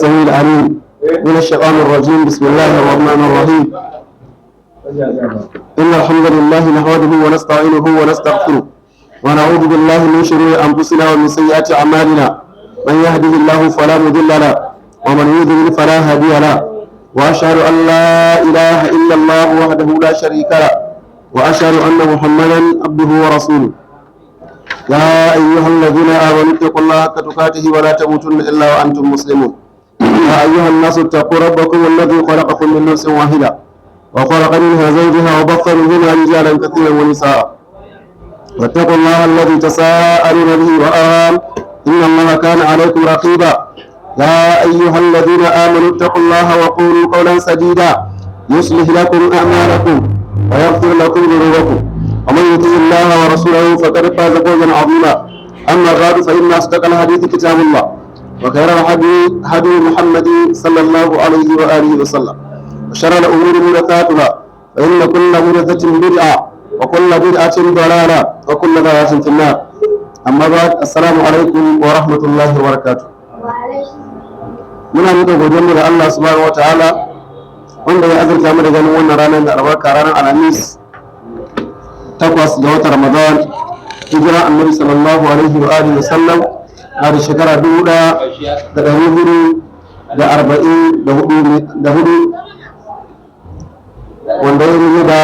السميع العليم من الشيطان الرجيم. بسم الله الرحمن الرحيم. إن الحمد لله نحمده ونستعينه ونستغفره، ونعوذ بالله من شرور أنفسنا ومن سيئات أعمالنا. من يهده الله فلا مضل له، ومن يضلل فلا هادي له. وأشهد أن لا إله إلا الله وحده لا شريك له، وأشهد أن محمدا عبده ورسوله. يا أيها الذين آمنوا اتقوا الله حق تقاته ولا تموتن إلا وأنتم مسلمون. يا أيها الناس اتقوا ربكم الذي خلقكم من نفس واحدة، وخلق منها زوجها، وبث منهما رجالا كثيرا ونساء. واتقوا الله الذي تساءلون به والأرحام، إن الله كان عليكم رقيبا. يا أيها الذين آمنوا اتقوا الله وقولوا قولا سديدا، يصلح لكم أعمالكم ويغفر لكم ذنوبكم، ومن يطع الله ورسوله فقد فاز فوزا عظيما. أما بعد، فإن أصدق الحديث كتاب الله، وخير الهدي هدي محمد صلى الله عليه وآله وسلم، وشر الأمور محدثاتها، فإن كل محدثة بدعة، وكل بدعة ضلالة، وكل ضلالة في النار. أما بعد، السلام عليكم ورحمة الله وبركاته. Muna nuna godiyar mu da Allah subhanahu wataala, wanda ya azurta mu da ganin wannan ranar da albarka, ranar Alhamis, 8 ga watan Ramadan, hijira Annabi sallallahu alaihi wa alihi wa sallam na da shekara 1444, wanda ya yi da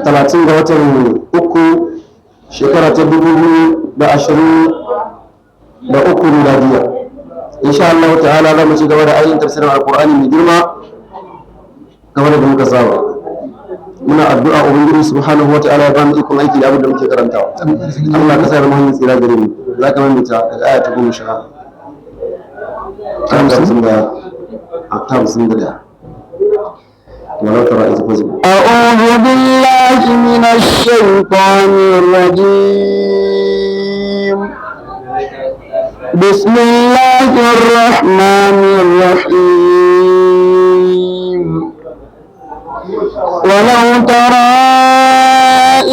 30 ga watan 3, shekara ta 2023 miladiya. Insha Allah ta'ala, za mu ci gaba da ayin tafsirin Alkur'ani mai girma kamar da muka saba. Muna addu'a Ubangiji subhanahu wa ta'ala ya ba mu ikon aiki da abin da muke karantawa. Allah ka sa mu hanyar tsira gare mu. Za ka maimaita daga aya ta goma sha ta hamsin da ta 51، ولو ترى إذ فزعوا. أعوذ بالله من الشيطان الرجيم. بسم الله الرحمن الرحيم. ولو ترى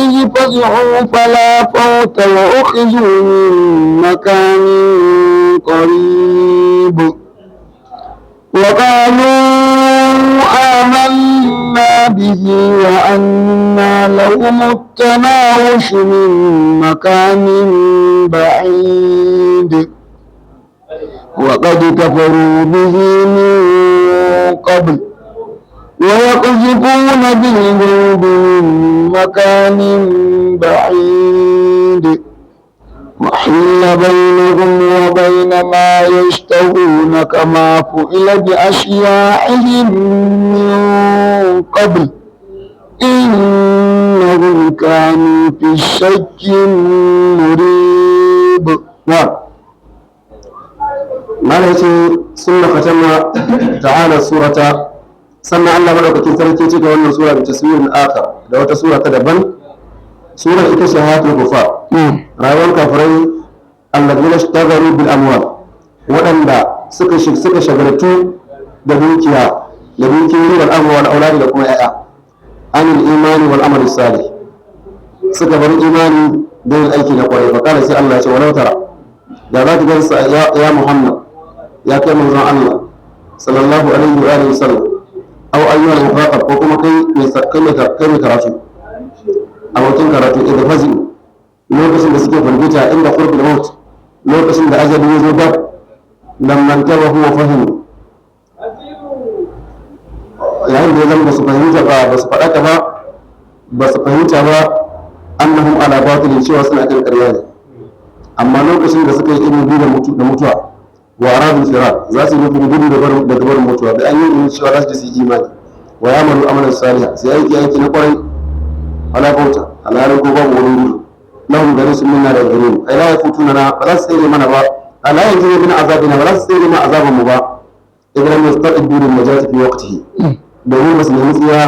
إذ فزعوا فلا فوت وأخذوا من مكان قريب، وقالوا آمنا به وأنى لهم التناوش من مكان بعيد، وقد كفروا به من قبل، ويقذفون بالغيب من مكان بعيد، وحيل بينهم وبين ما يشتهون كما فعل بأشياعهم من قبل، إنهم كانوا في شك مريب. نعم، ما yace ثم ختم تعالى السورة، sannan Allah madaukakin sarki cika wannan sura da taswirin akhar, da wata sura ta daban. Sura ita ce hayatul kufar, rayuwar kafirai، الذين اشتغلوا بالأموال, waɗanda suka shagaltu da dukiya, da dukiyoyi، والأموال والأولاد, da kuma 'ya'ya، عن الإيمان والعمل الصالح, suka bar imani da yin aiki na kwarai. فقال, sai Allah ya ce، ولو ترى, da za ka gansa ya Muhammad, ya kai manzon Allah صلى الله عليه وآله وسلم، أو أيها المخاطب, ko kuma kai mai karatu, abokin karatu، إذ فزعوا, lokacin da suke firgita، عند قرب الموت, lokacin da ajali ya zo gab، لما انتبهوا وفهموا, yayin da ya zama ba su fahimta ba, ba su faɗaka ba, ba su fahimta ba، أنهم على باطل, cewa suna kan ƙarya ne. Amma lokacin da suka yi irin biyu da mutuwa، وأرادوا الفرار, za su yi nufin gudu daga barin mutuwa، da an yi ilimin cewa za su ji su yi imani، ويعملوا عملا صالحا, sai aiki na kwarai، ولا فوت, alhalin ko babu wani gudu، لهم gare su، منا, daga gare mu، أي لا يفوتوننا, ba za su tsere mana ba، لا ينجون من عذابنا, ba za su tsere mana azaban mu ba، إذ لم يستعدوا للنجاة في وقته, domin ba su nemi tsira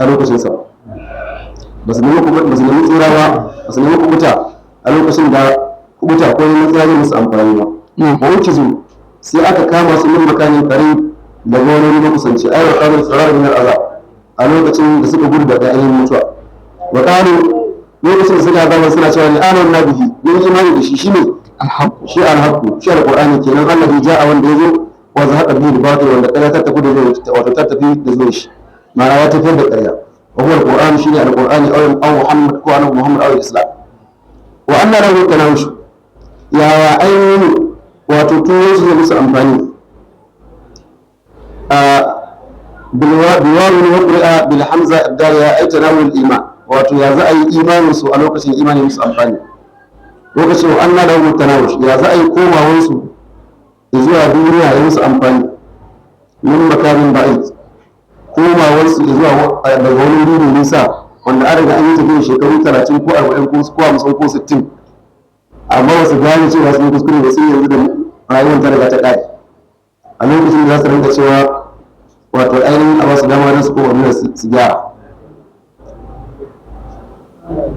a lokacin sa ba su nemi tsira ba, ba su nemi kubuta a lokacin da kubuta ko neman tsira zai musu amfani ba. وأخذوا, sai aka kama su، من مكان قريب, daga wani wuri makusanci، أي وقت الفرار من العذاب, a lokacin da suka gudu daga ainihin mutuwa. وقالوا, lokacin da suka azaba suna cewa ne، آمنا به, mun imani da shi, shine الحق. Shi alhaqu, shi alqur'ani kenan, allazi ja'a, wanda yazo, wa zahaqa bihi al-batil, wanda ƙarya ta tafi da zuwa, wato ta tafi da zuwa shi, ma'ana ya tafiyar da ƙarya. Wa huwa alqur'an, shine alqur'ani, aw Muhammad, ko annabi Muhammad, aw islam. Wa anna lahu tanawush, ya ainihin wato tuwo su zai musu amfani a bilwawi, wa qur'a bil hamza ibdaliya, ay tanawul iman, wato ya za a yi imanin su a lokacin imanin musu amfani, lokacin wa anna lahu tanawush, ya za a yi komawar su zuwa duniya ya musu amfani, min makamin ba'id, komawar su zuwa daga wani wuri mai nisa, wanda an riga an yi tafiya shekaru 30 ko 40 ko 50 ko 60, amma wasu gane cewa sun yi kuskure da sun yanzu da rayuwar ta riga ta ƙare, a lokacin da za su rinka cewa wato ainihin a basu dama don su koma duniya su gyara.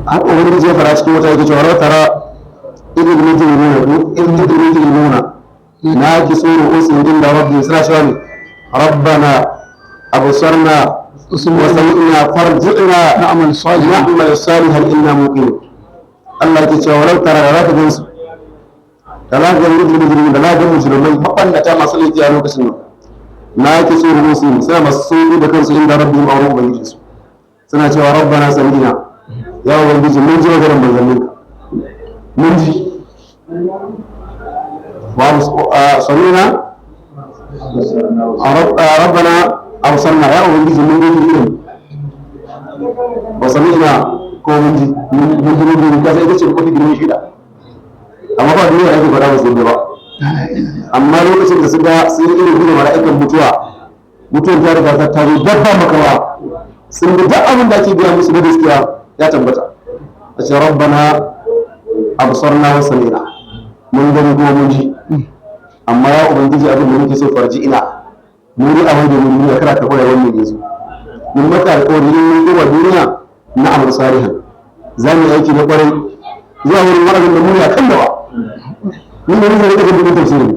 Haka ubangiji ya fara cikin wata, yake cewa rawa tara idil mujrimuna, ko idil mujrimuna nakisu ru'usihim inda rabbihim, suna cewa ne rabbana absarna wa sami'na farji'na نعمل صالحا na'mal salihan inna muqinun. Allah yake cewa walau tara, da zaka gansu, da za ka ga mujrimin, da za ka ga mujrimai mabannata masu laifi a lokacin nan, nakisu ru'usihim, suna masu sauki da kansu, inda rabbihim, a wurin ubangijinsu, suna cewa rabbana sami'na, ya ubangiji mun ji maganar manzanninka, mun ji wa sami'na rabbana absarna, ya ubangiji mun gani irin wa sami'na, ko mun ji, mun ji, mun ji. Kasa ita ce mafi girman shida, amma ba duniya ake faɗa ba su yadda ba. Amma lokacin da suka sun yi irin gina mala'ikan mutuwa, mutuwar ta riga ta tazo dabba makawa, sun bi duk abin da ake biya musu na gaskiya ya tabbata, a ce rabbana absarna wa sami'na, mun gani kuma mun ji, amma ya ubangiji abin da muke so farji ina mun yi abin da mun yi kara ka koya wannan yanzu, mun maka alƙawari in mun koma duniya na amal salihan, za mu yi aiki na ƙwarai. Zuwa wurin wa'azin da mun yi a kan dawa, mun da nufin rika gudun tafsirin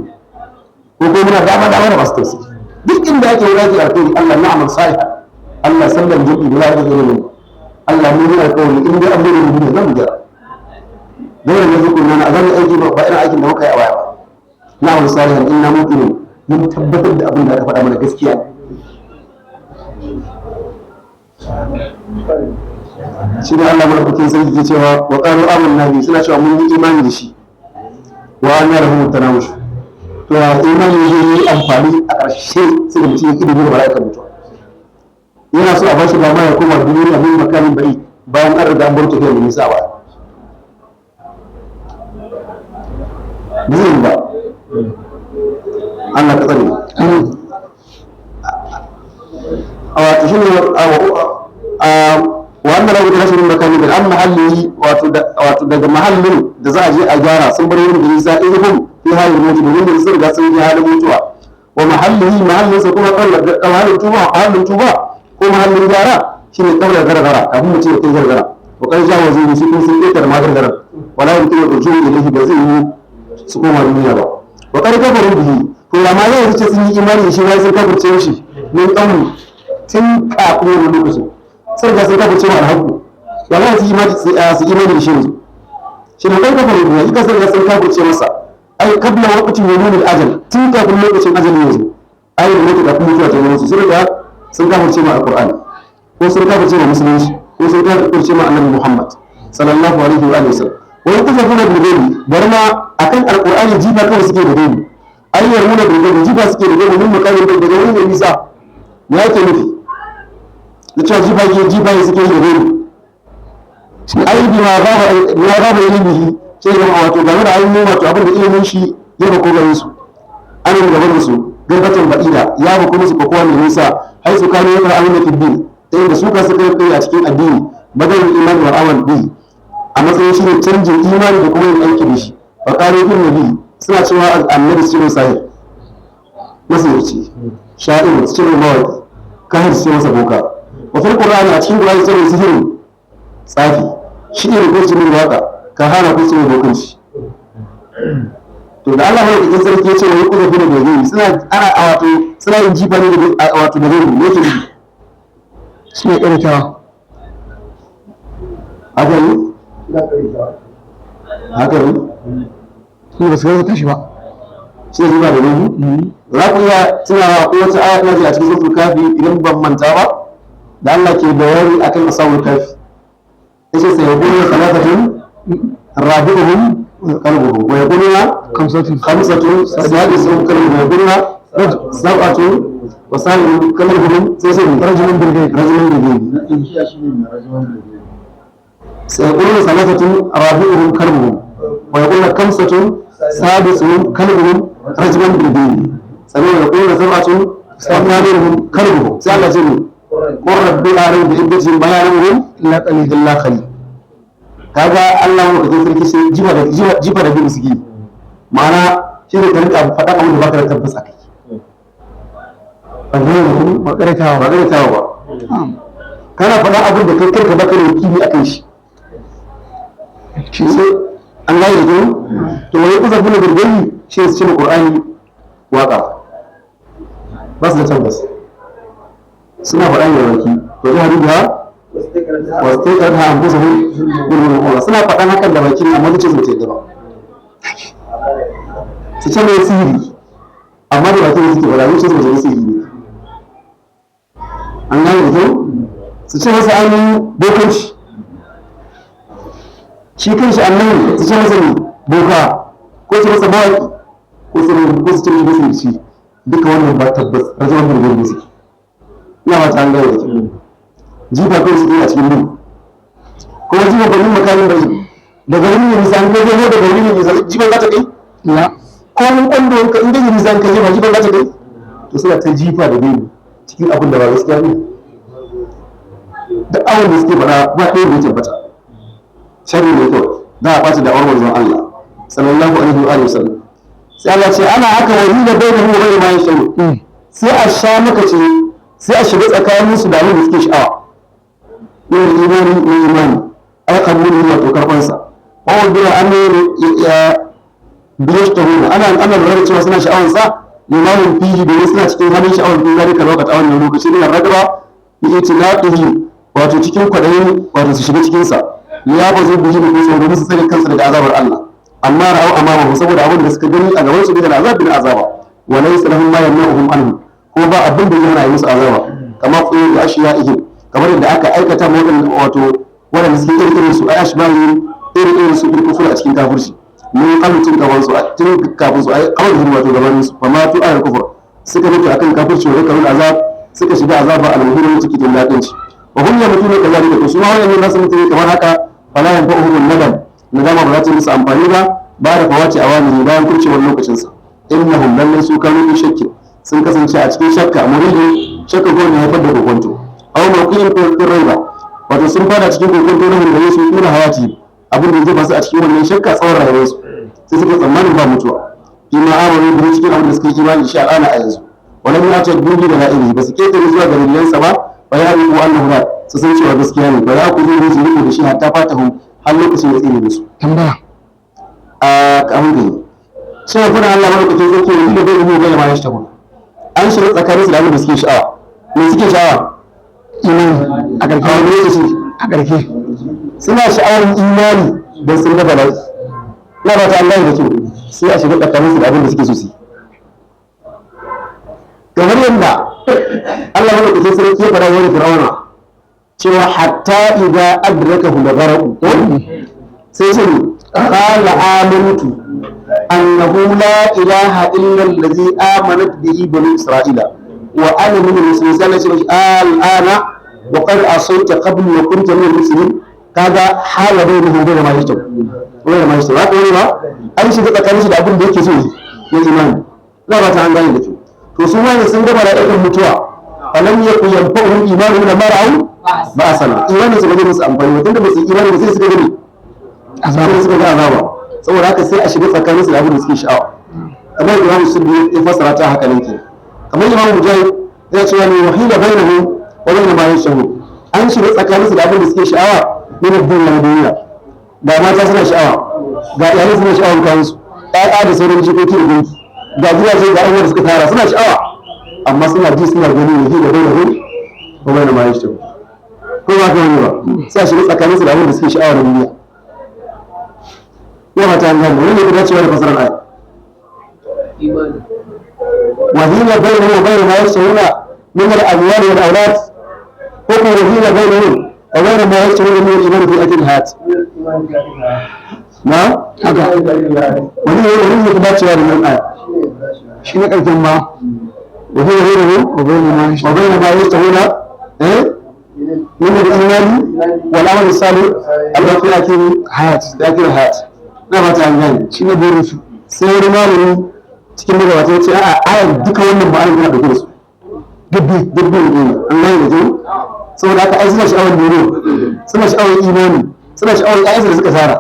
ko ko muna dama dama da masu tafsiri duk inda ake wani aiki alƙawari, Allah na amal salihan, Allah sallan jami'i da za a yi, Allah mun yi alƙawari in dai an bari mu duniya zan gyara dole ne zuku na za mu aiki ba irin aikin da muka yi a baya ba, na amal salihan inna muqinun, mun tabbatar da abin da aka faɗa mana gaskiya. Shi ne Allah madaukakin sarki ke cewa wa qalu amanna bi, suna cewa mun yi imani da shi, wa anna lahum tanawush. To ya imani zai yi amfani a ƙarshe sai da mutum ya ƙi da mala'ikan mutuwa, yana so a bashi dama ya koma duniya min makamin bai, bayan an riga an bar tafiya da nisa ba ba zai yi ba. Allah ka tsare. A wato shi ne a wannan rabu da rashin makami da an mahalli, wato daga mahallin da za a je a gyara, sun bar wurin da nisa, ihum fi halin mutu, domin da sun riga sun yi halin mutuwa. Wa mahallihi, mahallinsa kuma mahallin tuba, mahallin tuba ko mahallin gyara shine kabla gargara, kafin mutum ya kai gargara. Wa kan jawo zai su kun sun ƙetare ma gargaran, wala yumkinu rujuu ilayhi, ba zai yi su koma duniya ba. Wa qad kafaru bihi, to ya ma zai ce sun yi imani da shi wai sun kafirce shi min qawli, tun kafin wani lokacin sai ga sun kafirce ma alhaku, ya za su yi imani, su imani da shi yanzu? Shi ne kai kafaru bihi, ika sai ga sun kafirce masa, ai kabla waqtin wurudil ajal, tun kafin lokacin ajalin yanzu, ai da mutu kafin mutuwa ta zo musu, sun riga sun kafirce ma alqur'ani, ko sun kafirce ma musulunci, ko sun kafirce ma annabi Muhammad sallallahu alaihi wa alihi wasallam. Wa yakfuruna bil ghaibi, bar ma akan alqur'ani jifa kawai suke da gaibi, ai yarmuna bil ghaibi, jifa suke da gaibi, min makamin da daga wurin nisa. Me yake nufi da cewa jifa ke jifa suke da gaibi? Ai bima ghaba ilmihi, sai da wato game da ainihin wato abin da ilimin shi ya bako gare su, an yi gaban su garbatan ba'ida, ya bako musu kokowa mai nisa, har su kano ya fara da fiddin, ta inda su ka suka kai a cikin addini badalin imani wa amal bi, a matsayin shi ne canjin imani da kuma yin aiki da shi. Fa qalu fil nabi, suna cewa annabi sirrin sahih, masirci, sha'ir, sirrin mawaki, kahir, sai masa boka. Wa fil qur'ani, a cikin qur'ani sirrin sihirin, tsafi, shi'ir ko sirrin waka, kahana ko sirrin bokanci. To da Allah mai cikin sarki ya ce wai kuka fi da gobe suna ana a wato suna yin jifa ne da wato da gobe ne ke nufi? Suna ƙaratawa. Haka ne, haka ne. Kuma ba su gaza tashi ba. Shi ne jifa da gaibi. Za ku iya tunawa ko wata aya ina ji a cikin suratul Kafi, idan ban manta ba, da Allah ke bayani akan ashabul kafi, yace sai yaqulu thalathatun rabi'uhum kalbuhum wa yaquluna khamsatun khamsatun sadisuhum kalbuhum wa yaquluna sab'atun wa sabi'uhum kalbuhum, sai rajulun bil ghaib. Rajulun bil ghaibi. سيقولون ثلاثة رابعهم كلبهم ويقولون خمسة سادسهم كلبهم رجما بالدين، sannan يقولون سبعة ثامنهم كلبهم. sai Allah ce ne قل ربي أعلم بعدتهم ما يعلمهم illa qalil. إلا قليل. Kaga Allah mu kaje sarki sai jifa da jifa jifa da bin suke, ma'ana shi ne ka rinka faɗa abin da baka da tabbas a kai. Ba karatawa. Ba zai tawa ba. Kana faɗa abin da kai kanka baka da yakini akan shi. Sai an gane da kyau. To wai kusa bin gurgurni shi su cire Qur'ani waka, ba su da tabbas, suna faɗa ne da baki. To zai hadu da wasu ta karta an kusa gurgurin Allah, suna faɗan hakan da baki amma zuciyarsu ba ta yadda ba. Su ce mai sihiri amma da baki ne suke faɗa, zuciyarsu ba ta yi sihiri ne. An gane da kyau. Su ce masa ainihin bokanci, shi kanshi annabi su ce masa ne boka, ko su masa mawaƙi, ko su ce mishi masirci. Duka wannan ba tabbas, rajawan gurgurin suke. Ina ba ta an gane da kyau. Jifa kawai suke a cikin duhu, kuma jifa ba min makamin bai daga wani ne nisan kai zai daga wani ne nisan jifan za ta kai. La. Ko mun kwando ka inda ne nisan kai jifa, jifan za ta kai. To suna ta jifa da gaibi cikin abin da ba gaskiya ne. Duk abin da suke faɗa ba ɗaya da ya tabbata, sharri ne kawai za a ɓaci da awar manzon Allah sallallahu alaihi wa alihi wasallam. Sai Allah ce ana haka wani da bai da mu bai ma yasharu, sai a sha maka ce, sai a shiga tsakanin su da abin da suke sha'awa min imani, min imani ai kabuli wato karban sa wa wabira an ya biyashtahu. Ana lura da cewa suna sha'awar sa limanin fihi, domin suna cikin halin sha'awar fi zalika lokaci, a wannan lokaci ne ragaba bi itinaqihi, wato cikin kwadayin wato su shiga cikin sa ya ba zai bihi da kusa domin su tsare kansu daga azabar Allah. Amma ra'au amamahu, saboda abin da suka gani a gaban su da azab bin azaba, wa laysa lahum ma yamna'uhum anhu, ko ba abin da zai hana yi musu azaba, kamar tsaye da ashiyaihim, kamar yadda aka aikata ma waɗanda wato waɗanda suke irin irin su ai ashbahi irin irin su bil kufur a cikin kafirci mun qabl, tun gaban su, tun kafin su ai qabl wato gaban su, fa ma tu ayar kufur, suka mutu akan kafirci, wa zakarul azab, suka shiga azaba al-muhin ciki din ladanci. Wa hum yamutuna kazalika, to su ma wannan nasu mutu ne kamar haka. Fala yanfa'uhum nadam, nadama ba za ta yi musu amfani ba, ba da fawaci awamiri, bayan kurcewar lokacin sa. Innahum, lallai su, kanu fi shakki, sun kasance a cikin shakka, muridi shakka ko ne haifar da kokonto, aw mawqi'in fi raiba, wato sun fada cikin kokonto na hungare su tuna hayati, abin da zai basu a cikin wannan shakka tsawon rayuwarsu, sai suka tsammanin ba mutuwa. Bima amanu bihi, cikin abin da suka yi imani shi al'ana a yanzu, walam ya ta dubi da la'ili, ba su ketare zuwa ga dalilansa ba, ba ya riku annahu ba su san cewa gaskiya ne ba, za ku zo su riko da shi hatta fatahum, har lokacin ya tsine musu. Tambaya. A kafin gani sai kuna Allah madaukakin sarki yanzu da bai mu bai ma ya shi an shiga tsakanin su da abin da suke sha'awa. Me suke sha'awa? Imani a a ƙarke. wani lokaci? A ƙarke. Suna sha'awar imani don sun ga bala'i. Na ba ta Allah da kyau. Sai a shiga tsakanin su da abin da suke so su yi, kamar yadda Allah madaukakin sarki ya faɗa wani fir'auna cewa hatta idza adrakahu al-gharq, sai ce qala amantu annahu la ilaha illa allazi amanat bihi banu isra'ila wa ana min al-muslimin. Sai Allah ya ce mashi al'ana wa qad asayta qablu wa kunta min al-muslimin. Kaga hala bainahu wa bain ma yashtahu wa ma yashtahu haka wani ba an shiga tsakanin shi da abin da yake so yi ya imani. Na ba ta an gane da kyau. To su wani sun gaba da ɗaukar mutuwa, falam yakun yanfa'uhum imanuhum lamma ra'aw ba'sana, imanin su ba zai musu amfani ba tunda ba su yi imani ba, sai suka gani Azaba. sai suka ga azaba. Saboda haka sai a shiga tsakanin su da abin da suke sha'awa, kamar Imam Suddi ya fassara ta haka ne kenan. Kamar Imam Mujahid ya ce wani wahila bainahu wa bain ma yashahu, an shiga tsakanin su da abin da suke sha'awa min ad-dunya na duniya. Ga mata suna sha'awa, ga iyalai suna sha'awar kayan su, ƴaƴa da sauran jikoki da gunki, ga gidaje, ga abubuwan da suka tara suna sha'awa, amma suna ji suna gani wahila bainahu wa bain ma yashahu, ko ba ka wani ba, sai a shiga tsakanin su da abin da suke sha'awa na duniya. Ya ba ta gane wani ne ya dacewa da fasarar aya. Wa hina bainahum wa bain ma yashhuruna min al-amwal wal awlad, ko kuma wa hina bainahum wa bain ma yashhuruna min al-iman fi ajli al-hayat. Na Haka. Wani ne wani ne ya dacewa da wannan aya? Shi ne ƙarshen ma. Wa hina bainahum wa bayna ma wa bain ma yashhuruna من الإيمان والعمل الصالح الله في أكل hayat. في أكل الحياة. Na fata an gane. Shi ne burinsu. Sai wani malami cikin magabata ya ce a'a, ayar duka wannan ma'anar tana ɗauke da su Dubbi. dubbi ne. An gane da kyau. Saboda haka ai suna sha'awar duniya, suna sha'awar imani, suna sha'awar ƴaƴansu da suka tara,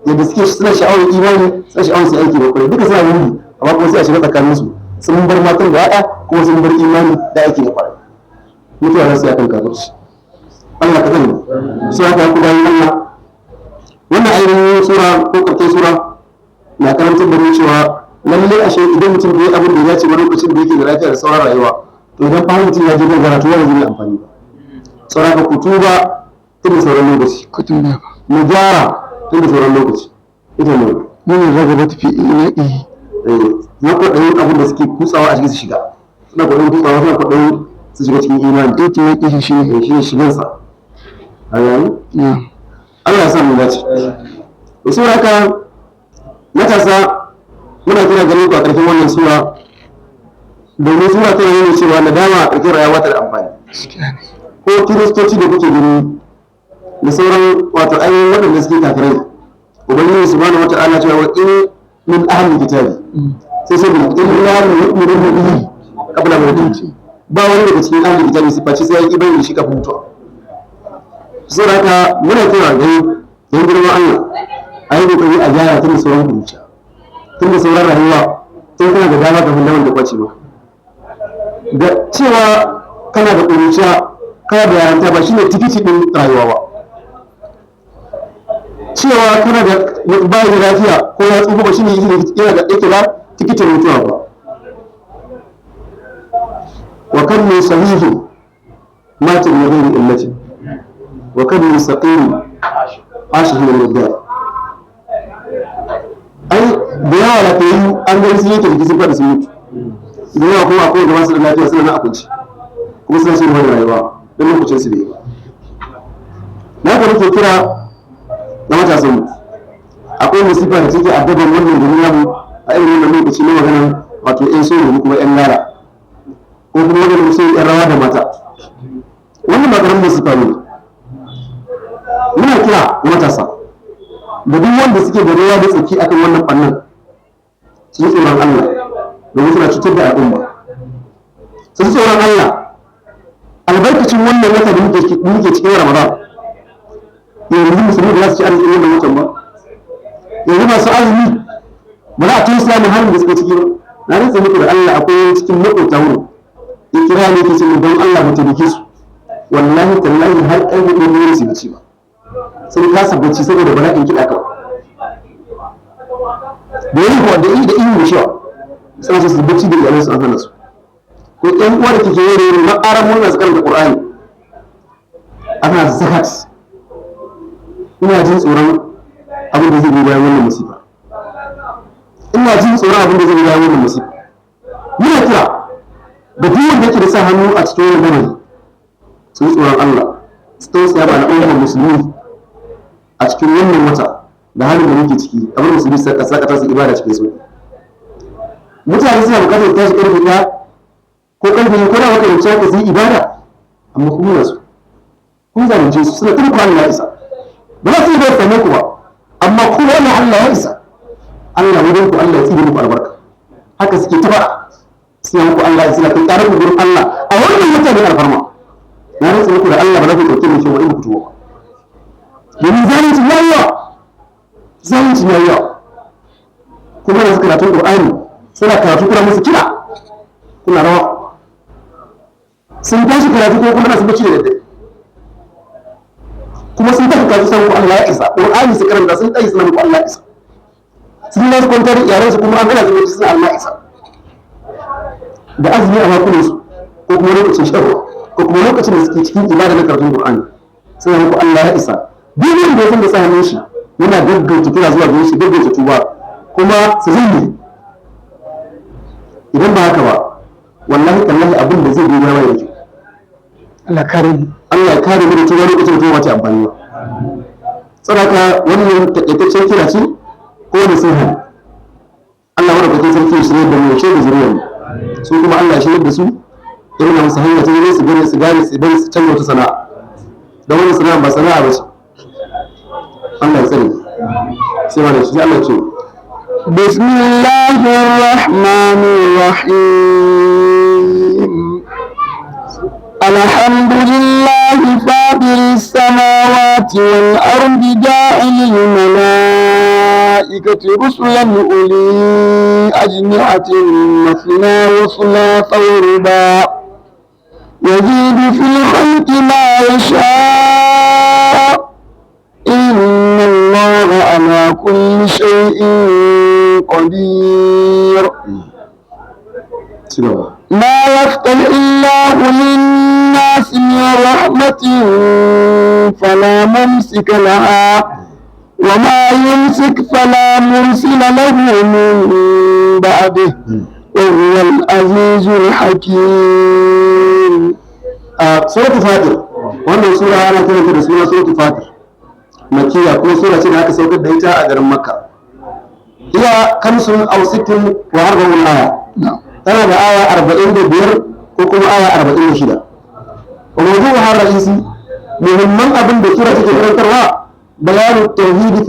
yadda suke suna sha'awar imani, suna sha'awar su aiki da kwarai, duka suna wuri, amma kuma sai a shiga tsakaninsu, sun bar matan da ƴaƴa kuma sun bar imani da aiki da kwarai, mutuwa za su yi akan kafirci. Allah ka sani. Sai haka ku bayan Allah, wannan ainihin sura ko ƙarshen sura na karantar da mu cewa lallai ashe idan mutum bai abin da ya dace ba lokacin da yake da lafiya da sauran rayuwa, to idan fa mutum ya je gargara, to wani zai amfani ba. Sauran ka ku tuba tun da sauran lokaci. Kutun da ba. Mu gyara tun da sauran lokaci ita ne. Mun ragabatu fi inaqihi. Na kwaɗayin abin da suke kutsawa a cikin su shiga, suna kwaɗayin kutsawa, suna kwaɗayin su shiga cikin imani. Itinaqihi shi ne. Shi ne shigansa a yayin. Na. Allah ya sa mu dace. To saboda haka matasa, muna kira gare ku a ƙarshen wannan sura, domin sura tana nuna cewa nadama a ƙarshen rayuwa ta da amfani. Gaskiya ne. Ko kiristoci da kuke gani da sauran wato ainihin waɗanda suke kafirai, ubangiji subhanahu wata'ala cewa wa in min ahli kitabi, sai bil illa yu'minu bihi qabla mawtihi, ba wani daga cikin ahli kitabi sai face sai ya yi imani da shi kafin mutuwa. Saboda haka muna kira gare don girman Allah a yi kokari a gyara tun da sauran kuruciya, tun da sauran rayuwa, tun kana da dama kafin daman da kwace maka. Da cewa kana da kuruciya, kana da yaranta, ba shine tikiti din rayuwa ba. Cewa kana da ba da lafiya ko ya tsufa ba shine yana da yake da tikitin mutuwa ba. Wa kan min sahihin mata min ghairi illatin, wa kan min saqim ashihi min al ai da yawa lafiyayyu an gani sun yanke jiki sun faɗi sun mutu. Da yawa kuma akwai da masu da lafiya suna nan a kwance kuma suna son wani rayuwa don lokacin su bai yi ba. Na haka muke kira na matasan mu, akwai musifa da take addaban wannan gari namu a irin wannan lokaci na maganar wato yan soyayya kuma yan lara ko kuma maganar soyayya yan rawa da mata. Wannan ba karamin musifa ne. Muna kira ga matasa da duk wanda suke da ruwa da tsaki akan wannan ɓannan, su ji tsoron Allah domin suna cutar da al'umma. Su ji tsoron Allah albarkacin wannan wata da muke cikin Ramadan. Yanzu musulmi ba za su ci arzikin wannan watan ba. Yanzu masu azumi ba za a tausaya mu halin da suke ciki ba. Na rantsa muku da Allah, akwai cikin maƙota wurin ya kira ne ke ce min don Allah mu taimake su, wallahi tallahi har ƙarfe ɗaya ne su bacci ba, sun kasa bacci saboda bala'in kiɗa kawai da yi kuwa da da ihu da cewa suna so su bacci da iyalansu an hana su. Ko ƴan uwa da kike yare yare ma'aran murna su karanta Qur'ani ana zakat. Ina jin tsoron abin da zai biyo bayan wannan musiba, ina jin tsoron abin da zai biyo bayan wannan musiba. Muna kira da duk wanda yake da sa hannu a cikin wannan lamari su yi tsoron Allah, su tausaya ba al'ummar musulmi a cikin wannan wata da halin da muke ciki, abin musulmi su kasa su ibada cikin sauki. Mutane suna bukatar tashi karfe 1 ko karfe 2 ko da maka haka su yi ibada, amma kuma na su kun zalunce su, suna turku Allah ya isa, ba za su yi bai same ku ba, amma ku wannan Allah ya isa, Allah wajen ku, Allah ya tsine muku albarka. Haka suke ta faɗa, suna muku Allah ya suna kai ƙarar ku gurin Allah a wannan mutane alfarma. Na rantsa muku da Allah ba za ku ɗauke mu cewa in ku tuba ba, domin zalunci ya yi yawa, zalunci ya yi yawa. Kuma da suka karatun Qur'ani, suna karatu kuna musu kiɗa kuna rawa, sun tashi karatu ko kuma na su bacci da daddare, kuma sun tafi karatu sai muku Allah ya isa. Qur'ani su karanta sun tashi suna muku Allah ya isa, sun yi su kwantar da iyalansu kuma an gana su bacci suna Allah ya isa, da azumi a bakunan su ko kuma lokacin shan ruwa ko kuma lokacin da suke cikin ibada na karatun Qur'ani suna muku Allah ya isa. Duk wanda ya san da sa hannun shi Muna gaggauta kira zuwa gare shi, gaggauta tuba kuma su zai. Idan ba haka ba, wallahi tallahi, abin da zai biyo baya yake. Allah kare mu. Allah ya kare mu da tuba lokacin da tuba ba ta amfani ba. Saboda wannan takaitaccen kira ce ko nasiha. Allah madaukakin sarki ya shirya da mu, ya shirya da zuriyar mu. Su kuma Allah ya shirya da su, irin musu hanya ta zai su gane, su gane, su bari, su canza wata sana'a, don wani sana'a ba sana'a ba ce. Allah ya tsare. Sai ma da shi Allah ce: بسم الله الرحمن الرحيم. الحمد لله فاطر السماوات والأرض، جاعل الملائكة رسلا أولي أجنحة مثنى وثلاث ورباع، يزيد في الخلق ما يشاء، إن الله على كل شيء قدير. Ci gaba. ما يفتح الله للناس من رحمة فلا ممسك لها، وما يمسك فلا مرسل له من بعده، وهو العزيز الحكيم. A Suratul Fatir, wannan sura ana kiranta da suna Suratul Fatir, makiya, ko sura ce da aka saukar da ita a garin Makka. Hiya kamsun aw sittun wa arba'un aya. نعم. Tana da aya 45 ko kuma aya 46. Wa mawdu'uha ra'isi, muhimman abin da sura take karantarwa, bayanu tauhidi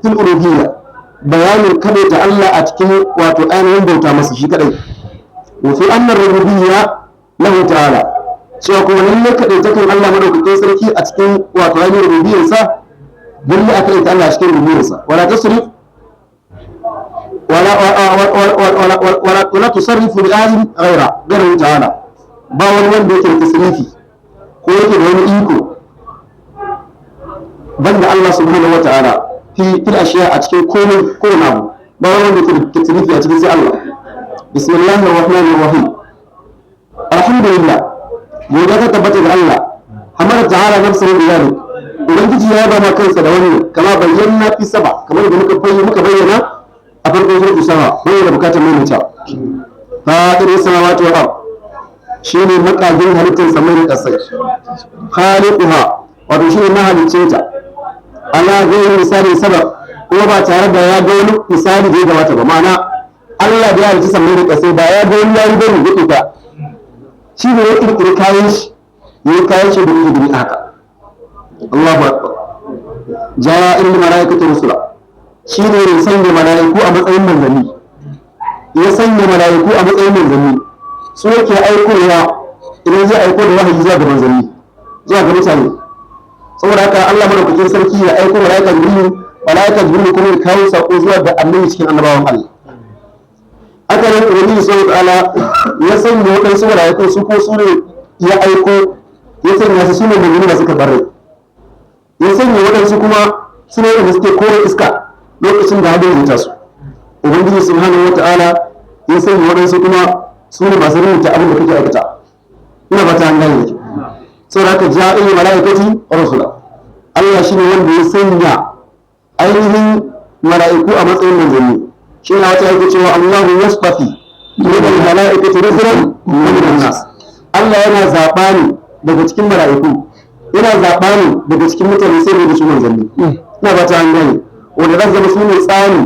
fil uluhiyya, bayanin kadaita Allah a cikin wato ainihin bauta masa shi kadai, wa fi anna rububiyya lahu ta'ala, cewa kuma lalle kadaitakan Allah madaukakin sarki a cikin wato ainihin rububiyyarsa, lalle a kadaita Allah a cikin rububiyyarsa. Wala tasrif ولا ولا ولا ولا تصرف لأحد غيره تعالى. Ba wani wanda yake da tasrifi ko yake da wani iko banda Allah subhanahu wa ta'ala fi ashiya, a cikin komai, kowane abu, ba wani wanda yake da tasrifi a cikin sai Allah. Bismillahir rahmanir rahim. Alhamdulillah, godiya ta tabbata ga Allah. Hamada ta'ala nafsuhu bi dhalik, ubangiji ya ba ma kansa da wannan, kama bayyana fi saba, kamar da muka bayyana a farkon suratul Saba, bayyana bukatar maimaita. Fatir samawati wal ard, shine makagin halittar samai da kasai. Khaliquha, wato shine mahaliccinta, ala ghairi misali sabab, kuma ba tare da ya ga wani misali da ya gabata ba. Ma'ana, Allah da ya halicci samai da kasai ba ya ga wani yayi bane ya ta, shi ne ya kirkiri kayan shi, yayi kayan shi da yake gani haka. Allahu akbar. Ja'il malaikatu rusula, shi ne ya sanya mala'iku a matsayin manzanni, ya sanya mala'iku a matsayin manzanni. Su yake aikowa idan zai aiko da wahayi zuwa ga manzanni, zuwa ga mutane. Saboda haka Allah madaukakin sarki ya aiko mala'ika Jibril, mala'ika Jibril kuma ya kawo sako zuwa ga annabi cikin annabawan Allah. Haka nan Ubangiji subhanahu ta'ala ya sanya waɗansu mala'iku, su ko su ne ya aiko, ya sanya su su ne manzanni masu karɓar rai. Ya sanya waɗansu kuma su ne wanda suke kore iska lokacin da hadin ya taso. Ubangiji subhanahu wata'ala ya sanya waɗansu kuma su ne masu rubuta abin da kake aikata. Ina ba ta gane yake. Saboda haka ja'il mala'ikati rusula, Allah shine wanda ya sanya ainihin mala'iku a matsayin manzanni. Shi ne wata yake cewa Allahu yastafi min al-mala'ikati rusulan wa min nas. Allah yana zaɓa ne daga cikin mala'iku, yana zaɓa ne daga cikin mutane, sai da su manzanni. Ina ba ta gane, wanda za su zama su ne tsani,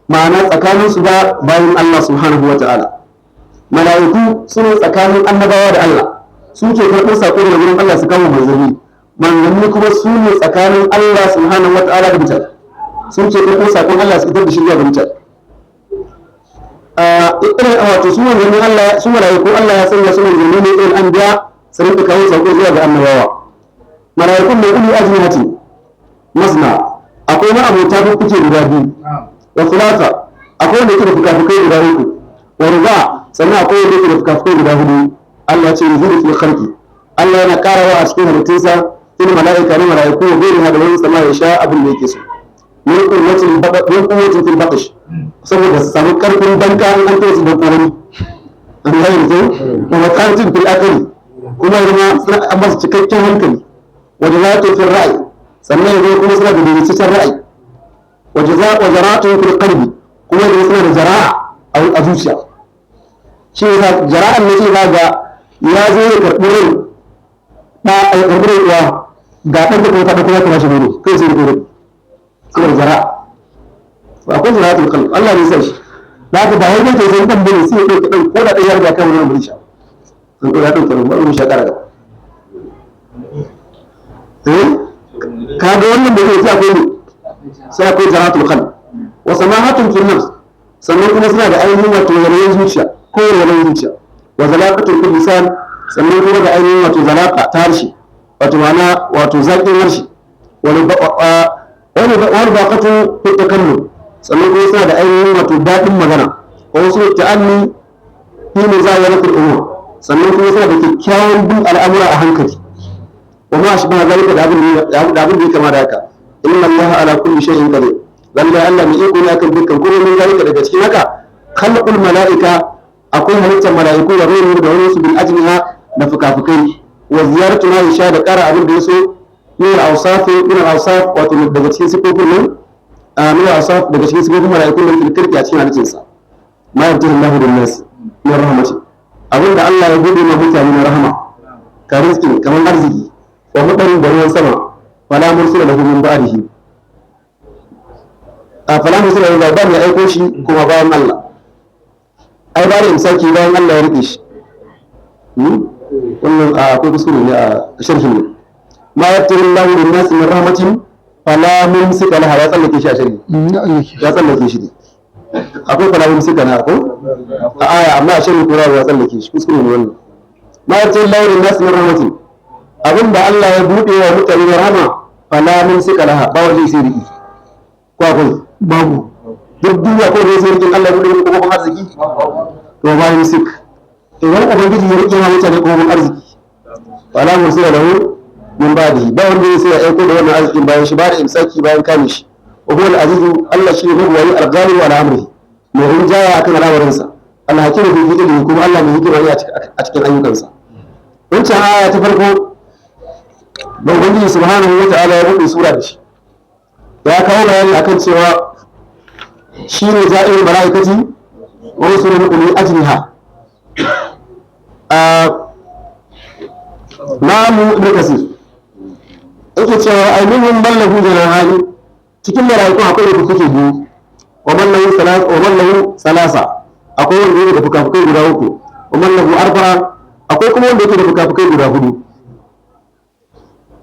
ma'ana tsakanin su da bayan Allah subhanahu wa ta'ala. Mala'iku su ne tsakanin annabawa da Allah, su ke karɓar sako daga wurin Allah su kama manzanni. Manzanni kuma su ne tsakanin Allah subhanahu wa ta'ala da mutane, su ke karɓar sakon Allah su fitar da shi zuwa ga mutane. Irin wato su manzannin Allah, su mala'iku, Allah ya sanya su manzanni ne irin anbiya, su rinka kawo sako zuwa ga annabawa. Mala'ikun mai uli ajnihati masna, akwai ma abota fuffuke guda biyu, wa thulatha, akwai wanda yake da fukafukai guda uku, wa ruba, sannan akwai wanda yake da fukafukai guda hudu. Allah ce yuzidu fil khalqi, Allah yana karawa a cikin halittunsa, fil mala'ika ne mala'iku, wa gairi da wani sama, ya sha abin da yake so, min quwwatin fil batsh, saboda su samu karfin danka in an su danko wani, an gane ko, wa matanatin fil aqli, kuma zama suna an ba su cikakken hankali, wa dalatu fil ra'yi, sannan yanzu kuma suna da daidaitaccen ra'ayi. Wa jaza wa jara'atu fil qalbi, kuma da suna da jara'a a zuciya. Shi ne jara'an ne sai ga ya zo ya karɓi rai ɗa, ya karɓi rai uwa, ga ɗan da kuma ta ɗauko ya kama shi nono kai sai ya karɓi saboda jara'a. To akwai jara'atul qalb, Allah ne ya sa shi da haka ba wai dai sai dan bane, sai ya ɗauki ɗan ko da ɗan ya riga kan wani mun sha sun ɗora ɗauke ɗan mun sha ƙara gaba. Eh, kaga wannan da zai akwai ne sai akwai jara'atul qalb wa samahatun fil nafs, sannan kuma suna da ainihin wato yanayin zuciya ko yanayin zuciya, wa zalaqatul fil lisan, sannan kuma da ainihin wato zalaqa ta harshe, wato ma'ana wato zaƙin harshe, wani baqatu fi takallum, sannan kuma suna da ainihin wato daɗin magana, wa wasu ta'anni fi muzayaratul umur, sannan kuma suna da kyakkyawan bin al'amura a hankali, wa ma ashbaha zalika, da abin da ya kama da haka. Inna Allaha ala kulli shay'in qadir, lallai Allah mai iko ne akan dukkan komai. Min zalika, daga cikin haka, khalqul mala'ika, akwai halittar mala'iku, da ruhu da wani su, bil ajniha, da fukafukai, wa ziyaratu ma yasha, da ƙara abin da yaso, min al-awsaf, min al-awsaf, wato daga cikin sifofin nan, min al-awsaf, daga cikin sifofin mala'ikun nan, fil kirki, a cikin halittar sa. Ma yabtihi Allahu lin nas min rahmati, abin da Allah ya bude ma mutane na rahama, ka rizki, kamar arziki, wa mutarin, da ruwan sama, fala mursila lahu min ba'dihi, a fala mursila lahu, ba mai aiko shi kuma bayan Allah, ai ba da imsaki, bayan Allah ya rike shi. Wannan a akwai kuskure ne a sharhin ne. Ma yabtihi Allahu lin nas min rahmatin fala mumsika laha, ya tsallake shi a sharhi, ya tsallake shi ne. Akwai fala mumsika laha ko a aya, amma a sharhi kuma ya tsallake shi, kuskure ne wannan. Ma yabtihi Allahu lin nas min rahmatin, abinda Allah ya bude wa mutane da rahama, fala mumsika laha, ba wanda sai riki, ko akwai? Babu. Duk duniya ko da sai rikin Allah ya bude muku kofofin arziki, to ba yumsik. Idan ubangiji ya rike ma mutane kofofin arziki, fala mursila lahu min ba'dihi, ba wanda ya sai ya aiko da wannan arzikin bayan shi, ba da imsaki, bayan kame shi. Wa huwa al-azizu, Allah shi ne mabuwayi, al-ghalibu ala amrihi, mai rinjaya akan al'amarinsa, al-hakimu fi fi'lihi, kuma Allah mai hikima ne a cikin ayyukansa. Wancan aya ta farko da ubangiji subhanahu wa ta'ala ya buɗe sura da shi, ya kawo bayani akan cewa shi ne ja'irul mala'ikati wa rusulun uli ajniha. Namu Ibn Kasir yake cewa ainihin mallahu janahani, cikin mala'iku akwai da fuke biyu, wa mallahu salasa, wa mallahu salasa, akwai wanda yake da fukafukai guda uku, wa mallahu arba'a, akwai kuma wanda yake da fukafukai guda hudu,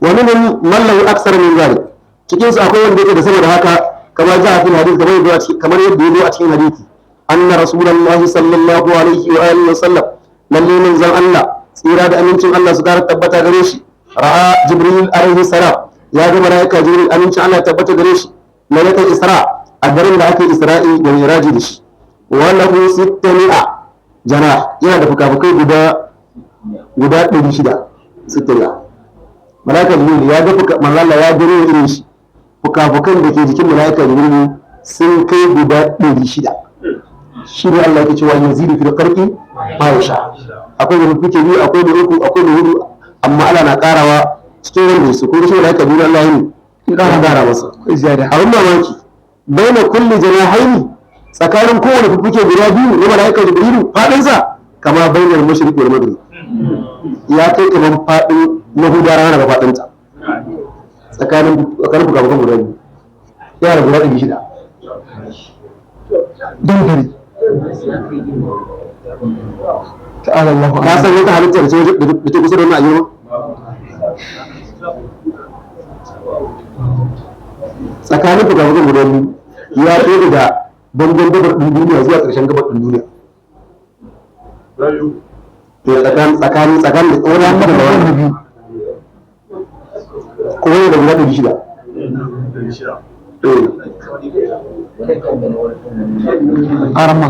wa minhum man lahu aksar min zalik, cikin su akwai wanda yake da sama da haka, kamar ja fil hadith, kamar yadda ya zo a cikin hadisi, anna rasulullahi sallallahu alaihi wa alihi wa sallam, lalle manzon Allah, tsira da amincin Allah su kara tabbata gare shi, ra'a Jibril alaihi salam, ya ga malaika Jibril, amincin Allah tabbata gare shi, lailatul Isra, a daren da ake Isra'i da Miraji da shi, wa lahu sittami'a janah, yana da fukafukai guda 600, sittami'a. Malaika Jibril ya ga fuka, manzo Allah ya gano irin shi, fukafukan da ke jikin malaika Jibril sun kai guda 600. Shi ne Allah yake cewa yazidu fil khalqi ma yasha. Akwai da fuke biyu, akwai da uku, akwai da hudu, amma Allah na karawa cikin wanda su ko shi malaika Jibril Allah ya yi kara masa. Akwai ziyada. Abin mamaki, baina kulli janahaini, tsakanin kowane fuffuke guda biyu na malaika Jibrilu, fadinsa kama bainar mashriq wal maghrib, ya kai kaman fadin mahuda rana da fadinta, tsakanin fukafukan guda biyu yana da guda 600. Don dare ta'ala Allahu Ka san wata halittar ce da ta kusa da wannan a girma tsakanin fukafukan guda biyu ya kai da bangon gabar ɗin duniya zuwa ƙarshen gabar ɗin duniya. To tsakanin da wani haka da wani biyu. Ko wani da guda 600. Eh. Arama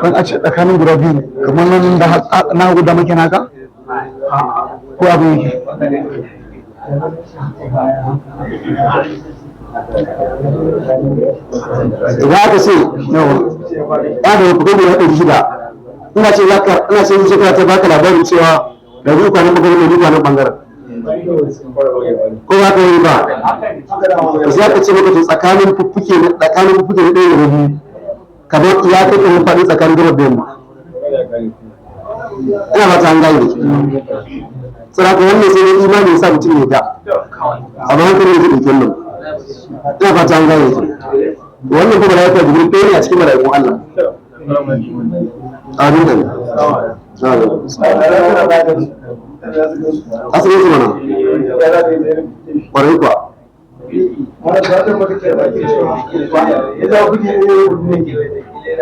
ban a ce tsakanin guda biyu ne kamar nan da na hagu da muke naka ko abin yake. Idan aka ce yawa ya da fuka guda 600, ina ce zaka ina ce zuciya ta baka labarin cewa da zuwa nan bangaren da zuwa nan bangaren. Ko ba ka yi ba? To sai aka ce maka to tsakanin fuffuke na tsakanin fuffuke na ɗaya da na biyu kamar ya kai kamar faɗi tsakanin gabar da yamma. Ina ba ta an gane da ke. Saboda wannan sai dai imani ya sa mutum ya da. Amma hankali ne zai ɗauki wannan. Ina fata an gane da ke. Wannan kuma mala'ika Jibril ɗaya ne a cikin mala'ikun Allah. Amin da ne. Asirin su mana. Ƙwarai kuwa.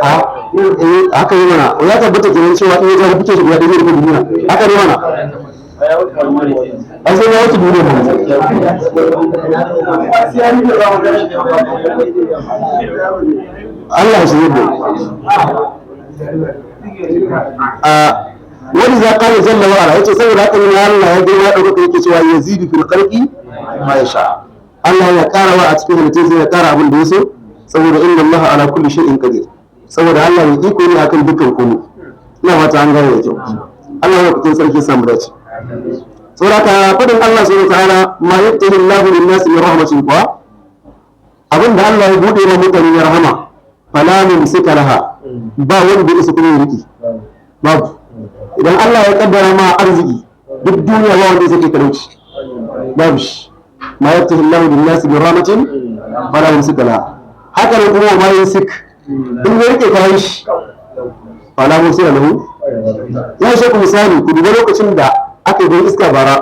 A eh haka yi mana. Ya tabbata kenan cewa in ya ja fike shi guda ɗaya zai rufe duniya. Haka ne mana. Ai sai ya wuce duniya mana. Allah shi yadda. A wani za ƙara jalla wa'ala yace saboda haka ne Allah ya girma ɗaukaka yake cewa yazidu fil khalqi ma yasha. Allah ya ƙara wa a cikin halittun sai ya ƙara abin da ya so saboda inna Allah ala kulli shay'in qadir. Saboda Allah mai iko ne akan dukkan komai. Ina fata an gane da kyau. Allah ya kuɗin sarki samu dace. Saboda haka faɗin Allah subhanahu wa ta'ala ma yaftahi Allahu lin-nasi min rahmatin kuwa abin da Allah ya buɗe wa mutane ya rahama fala mumsika laha ba wanda ya isa kuma ya riƙe babu. Idan Allah ya kaddara ma arziki duk duniya ba wanda ya sake talauci, babu shi. Ma yaftahi Allahu lin-nasi min rahmatin fala mumsika laha. Haka nan kuma ma yumsik, in ya riƙe kayan shi fala mursila lahu. Ya ishe ku misali, ku duba lokacin da aka yi iska bara,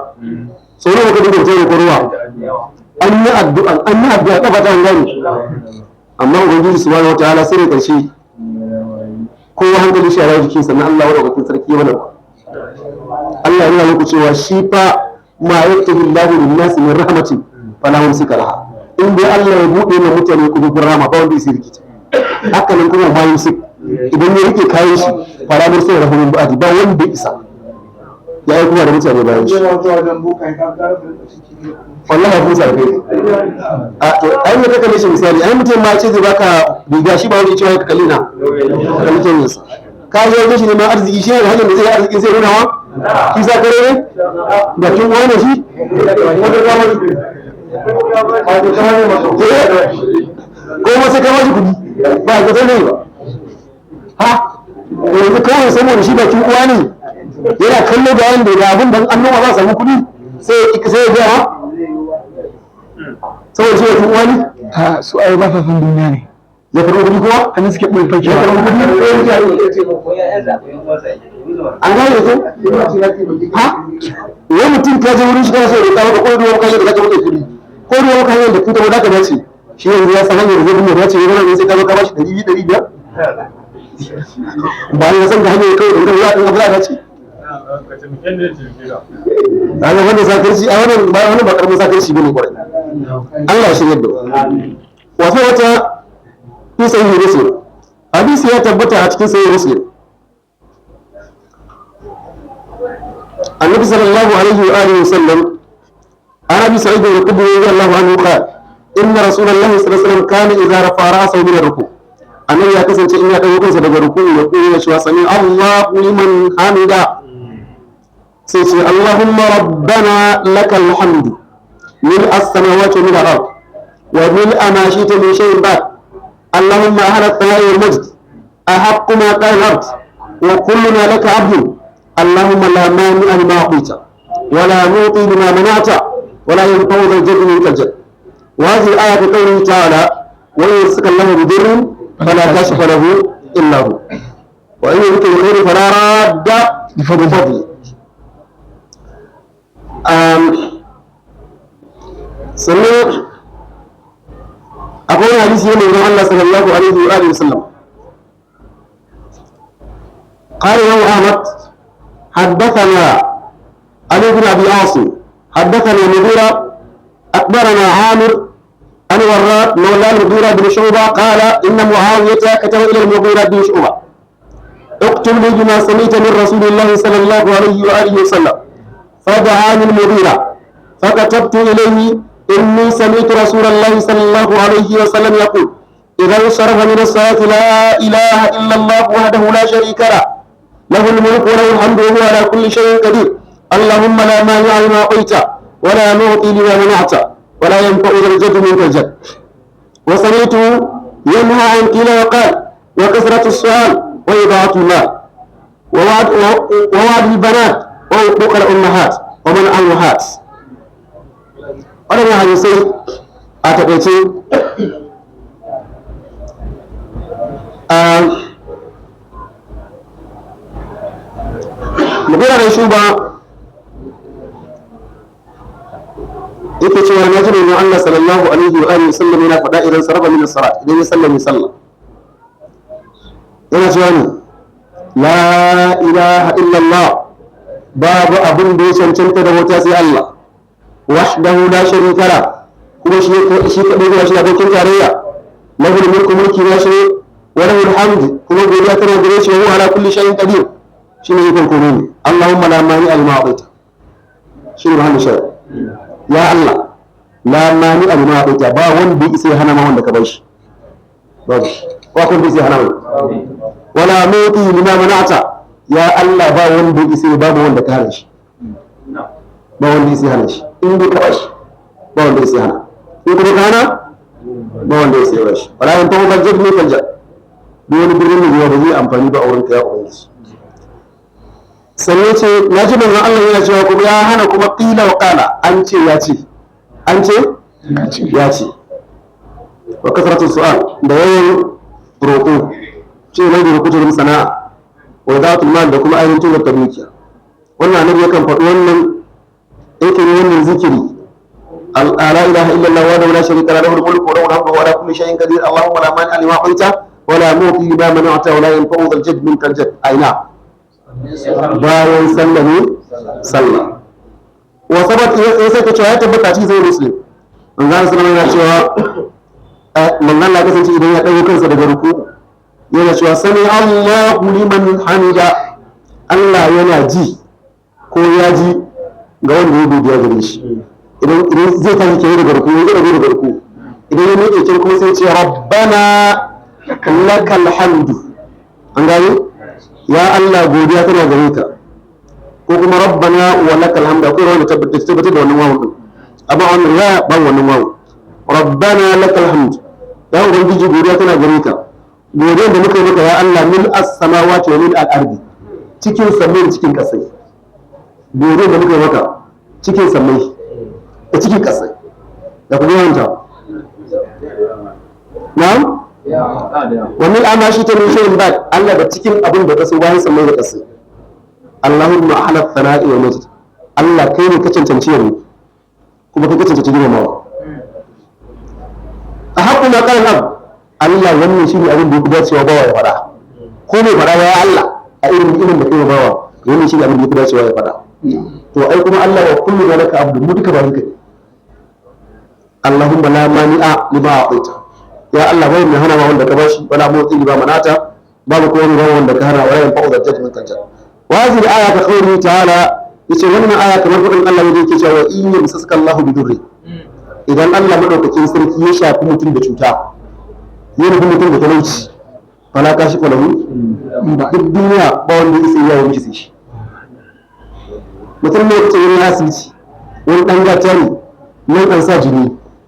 sau nawa ka dinga fitar da ruwa, an yi addu'a, an yi addu'a, kafa ta gani, amma ubangiji subhanahu wataala sai da karshe kowa hankali shi a rayu jikin sannan Allah wadda sarki ya mana. Allah yana muku cewa shi fa ma yaktabi Allahu lin-nasi min rahmatin fala mumsika laha. In dai Allah ya buɗe ma mutane kofofin rahama ba wanda ya rikita. Haka nan kuma ma yumsik, idan ya rike kayan shi fala mursila lahu min ba'di, ba wanda ya isa ya yi kuma da mutane bayan shi. Wallahi kun sarfe a to ai ne ka kalle shi misali, ai mutum ma ce zai baka riga shi ba wani cewa ka kalle na kalli kyan sa ka je wajen shi neman arziki, shi ne da hanyar da zai yi arziki sai nuna wa shi sa kare ne da kin wani shi ko ma sai ka bashi kuɗi ba ka sani ba. Ha yanzu kawai saboda shi bakin uwa ne yana kallo ga wanda ga abin da an noma za a samu kuɗi sai ya gaya saboda shi bakin uwa ne. A su ai ba sa son duniya ne. Ya karɓi kuɗi kuma an suke ɓoye ya fakewa. karɓi kuɗi, an gane ko ha wai mutum ka je wurin shi kana so ya roƙa maka ko ruwan kashe da zaka maka kuɗi ko ruwan kashe da kuka ba zaka dace shi yanzu ya san hanyar da zai dinga dace ya zama sai ka zo ka bashi 200 500 ba ya san da hanyar kawai da za a dinga za a dace. Kaga wanda sakarci a wannan ba wannan ba karamin sakarci bane kwarai. Allah ya shirya da wato wata fi sahih Muslim, hadisi ya tabbata a cikin sahih Muslim, annabi sallallahu alaihi wa alihi wasallam an abi sa'id al-khudri radiyallahu anhu qala inna rasulullahi sallallahu alaihi wasallam kana idza rafa'a ra'sahu min ar-ruku', annabi ya kasance in ya dago kansa daga ruku'u ya kuma cewa sami Allahu liman hamida, sai ce Allahumma rabbana lakal hamdu min as-samawati wa min al-ard wa min ma shi'ta min shay'in ba'd Allahumma ahla ath-thana'i wal majd ahaqqu ma qala al-abd wa kulluna laka 'abdun Allahumma la mani'a lima a'tayta wa la mu'ti lima mana'ta wa la yanfa'u dhal jaddi minka al-jadd. Wa hadhihi al-aya fi qawlihi ta'ala wa in yamsaka Allahu bi dhurrin fala kashifa lahu illa hu wa in yuridka bi khairin fala radda li fadlihi. Sannan akwai wani hadisi ne manzon Allah sallallahu alaihi wa alihi wasallam قال يوم أحمد حدثنا علي بن أبي عاصم حدثنا مغيرة أخبرنا عامر عن وراء مولى المغيرة بن شعبة قال إن معاوية كتب إلى المغيرة بن شعبة اكتب لي بما سمعت من رسول الله صلى الله عليه وآله وسلم، فدعاني المغيرة فكتبت إليه إني سمعت رسول الله صلى الله عليه وسلم يقول إذا انصرف من الصلاة لا إله إلا الله وحده لا شريك له له الملك وله الحمد وهو على كل شيء قدير اللهم لا مانع لما أعطيت ولا معطي لما منعت ولا ينفع ذا الجد منك الجد. وسمعته ينهى عن قيل وقال وكثرة السؤال وإضاعة المال ووعد البنات وحقوق الأمهات ومنع الوهات. Waɗannan hadisai a taƙaice magana da shuba yake cewa na ji manzon Allah sallallahu alaihi wa alihi sallam yana faɗa idan sarrafa min salat, idan ya sallame sallah, yana cewa ne la ilaha illallah, babu abin da ya cancanta da wata sai Allah, wahdahu la sharika la, kuma shi kadai ba shi da abokin tarayya, lahul mulku, mulki na shi, wa lahul hamd, kuma godiya tana gare shi, wa huwa ala kulli shay'in qadir, shine yakan komai ne. Allahumma la mani lima a'taita, shine mahallin shayar. Ya Allah, la mani lima a'taita, ba wanda ya isa ya hana ma wanda ka bar shi, babu ko akwai wanda ya isa ya hana ma. Wala muti lima mana'ata, ya Allah, ba wanda ya isa ya babu wanda ka hana shi, ba wanda ya isa ya hana shi. In dai ka bashi, ba wanda ya isa ya hana. In kuma ka hana, ba wanda ya isa ya bashi. Wala yanfa'u dhal jaddi minkal jadd, duk wani birnin mai ba zai amfani ba a wurinka ya ubangiji. Sannan ce na ji manzon Allah yana cewa kuma ya hana kuma qila wa qala, an ce ya ce, an ce ya ce, wa kasratu su'al, da yawan roƙo, ce mai da roƙo ta sana'a, wa zatul mal, da kuma ainihin tubar dukiya. Wannan annabi yakan faɗi wannan, yake ne wannan zikiri, la ilaha illallah wa la sharika lahu, lahul mulku wa lahul hamdu wa ala kulli shay'in qadir, allahumma la mani'a lima a'tayta wa la mu'ti lima mana'ta wa la yanfa'u dhal jadd minkal jadd. Aina bayan sallame sallah. Wa sabat, ya sake cewa ya tabbata cikin sai Muslim, manzon Allah sallallahu alaihi cewa manzon Allah kasance idan ya dago kansa daga ruku yana cewa sami Allahu liman hamida, Allah yana ji ko ya ji ga wanda ya godiya gare shi. Idan zai tashi kenan daga ruku, ya dago daga ruku, idan ya miƙe kenan kuma sai ya ce rabbana lakal hamdu, an gane, ya Allah godiya tana gare ka, ko kuma rabbana wa lakal hamdu, akwai wanda tabbatar da wannan wawu din, amma wannan ya ba wannan wawu, rabbana lakal hamdu, ya ubangiji godiya tana gare ka, godiyar da muka yi maka ya Allah, min as-samawati wa min al-ardi, cikin samai da cikin kasai, godiyar da muka yi maka cikin samai da cikin kasai, da kuma yawanta na'am wa min ama shi ta min shay'in ba'd, Allah da cikin abin da kaso bayan samai da kasai, Allahumma ahla thana'i wa majd, Allah kai ne ka cancanci yabo kuma kai ka cancanci girmamawa. A haƙƙu ma qala al Allah, wannan shine abin da ya fi dacewa bawa ya faɗa, ko mai faɗa ba ya Allah a irin irin da kai bawa, wannan shine abin da ya fi dacewa ya faɗa. To ai kuma Allah wa kullu zalika abdu, mu duka ba duka ne. Allahumma la mani'a lima a'taita, ya Allah bai mai hana ma wanda ka bashi, wala mu'ti lima manata, babu kuma mai wanda ka hana, wala yanfa'u dhal jaddi minkal jadd. Wa hadhihi al-aya ka qawlihi ta'ala, yace wannan aya kamar fadin Allah ne yake cewa in yamsaka Allahu bi durri, idan Allah madaukakin sarki ya shafi mutum da cuta, ya nufi mutum da talauci, fala kashifa lahu, duk duniya ba wanda ya isa ya yi mishi sai shi. Mutum ne ya ce wani asibiti, wani ɗan gata ne, nan an sa jini,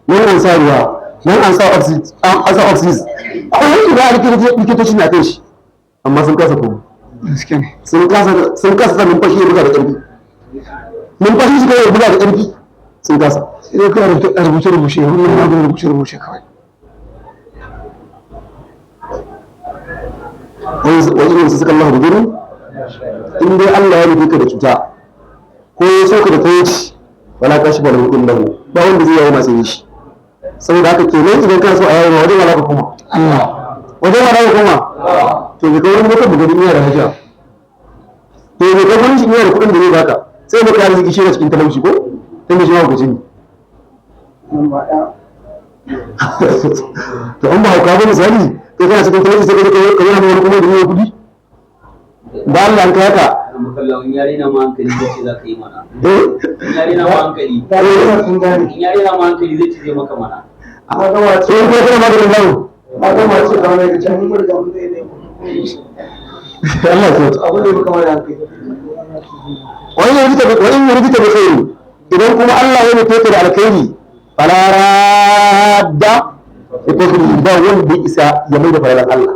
nan an sa ruwa, nan an sa oxygen, an sa oxygen, ko ina likitoci na kai shi, amma sun kasa komai. Gaske ne. Sun kasa sa numfashi ya buga da ƙarfi, numfashi shi kawai ya buga da ƙarfi, sun kasa. Sai dai kawai rubuce rubuce, wannan maganin rubuce rubuce kawai. Wani irin su suka Allah da gurin, in dai Allah ya nufi ka da cuta ko ya so ka da talauci, wala ka shi ba da hukun lahu, ba wanda zai yawo masu yi shi. Saboda haka kenan idan kana so a yawo, wajen wala ka kuma Allah. Wajen wala ka kuma, to bai kai wani mutum buga duniya da hajiya, to bai kai wani shi da kuɗin da zai baka sai maka arziki shi da cikin talauci, ko tunda shi ma ku ne. To an ba hauka ba, misali kai kana cikin talauci sai ka ka yana wani kuma da yawa kuɗi ba Allah an kai haka. Makallon yare na ma hankali zai ce za ka yi mana. Eh. In yare na ma hankali. Sun gane. In yare na ma hankali zai ce zai maka mana. Sai ko kana maganin lawo. Allah ya kyauta. Wani yurita bi khairu, Idan kuma Allah ya nufe ka da alkhairi, fala radda li fadlihi, ba wanda ya isa ya mai da falalan Allah,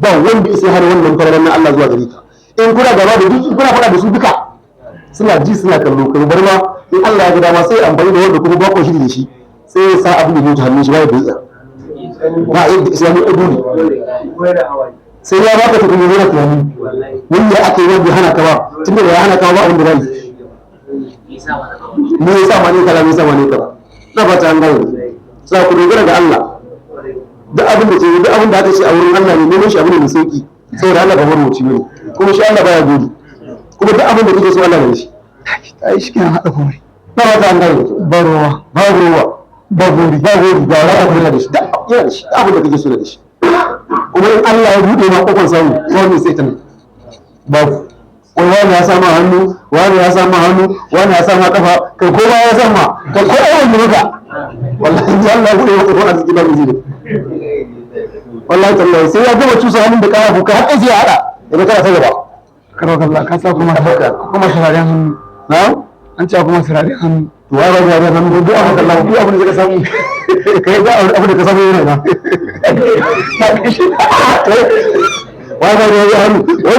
ba wanda isa har wannan falalan na Allah zuwa gare ka. In kuna gaba da duk, kuna faɗa da su duka, suna ji suna kallo, kai bar ma in Allah ya ga dama sai amfani da wanda kuma ba ku shiri da shi, sai ya sa abin da ya wuce hannun shi, ba ya bai ba yadda islamu udu ne, sai ya baka tukuni yana tunani wanda aka yi wanda hana ka ba, tunda da ya hana ka ba abin da bai me yasa ma ne kaza, me yasa ma ne kaza. Na fata an gane. Sai ku dogara ga Allah. Duk abin da ke, duk abin da aka ce a wurin Allah ne, neman shi abu ne mai sauki, saboda Allah ba marwaci ne, kuma shi Allah baya gori, kuma duk abin da kake so Allah ne shi. Ai shi kenan, haɗa komai. Na fata an gane. Ba ruwa. Ba ruwa. Ba gori. Ba gori, ba wani abu da shi, duk yana da shi, duk abin da kake so da shi. Kuma in Allah ya buɗe ma kofar samu, ba wani sai ta nan babu wai wani ya sama hannu, wani ya sama hannu, wani ya sama kafa, kai ko ba ya sama kai ko ai wani maka. Wallahi in Allah ya buɗe maka kofar arziki, ba mu ji ne wallahi tallahi sai ya gama cusa hannun da kafa ka har sai ya hada idan kana ta gaba. Karo kalla ka sa kuma kuma siraren hannu. Na. An ce kuma siraren hannu. To wai ba ya hannu, duk abin da Allah, duk abin da ka samu kai, da abin da ka samu yana na wai ba ya hannu. Wai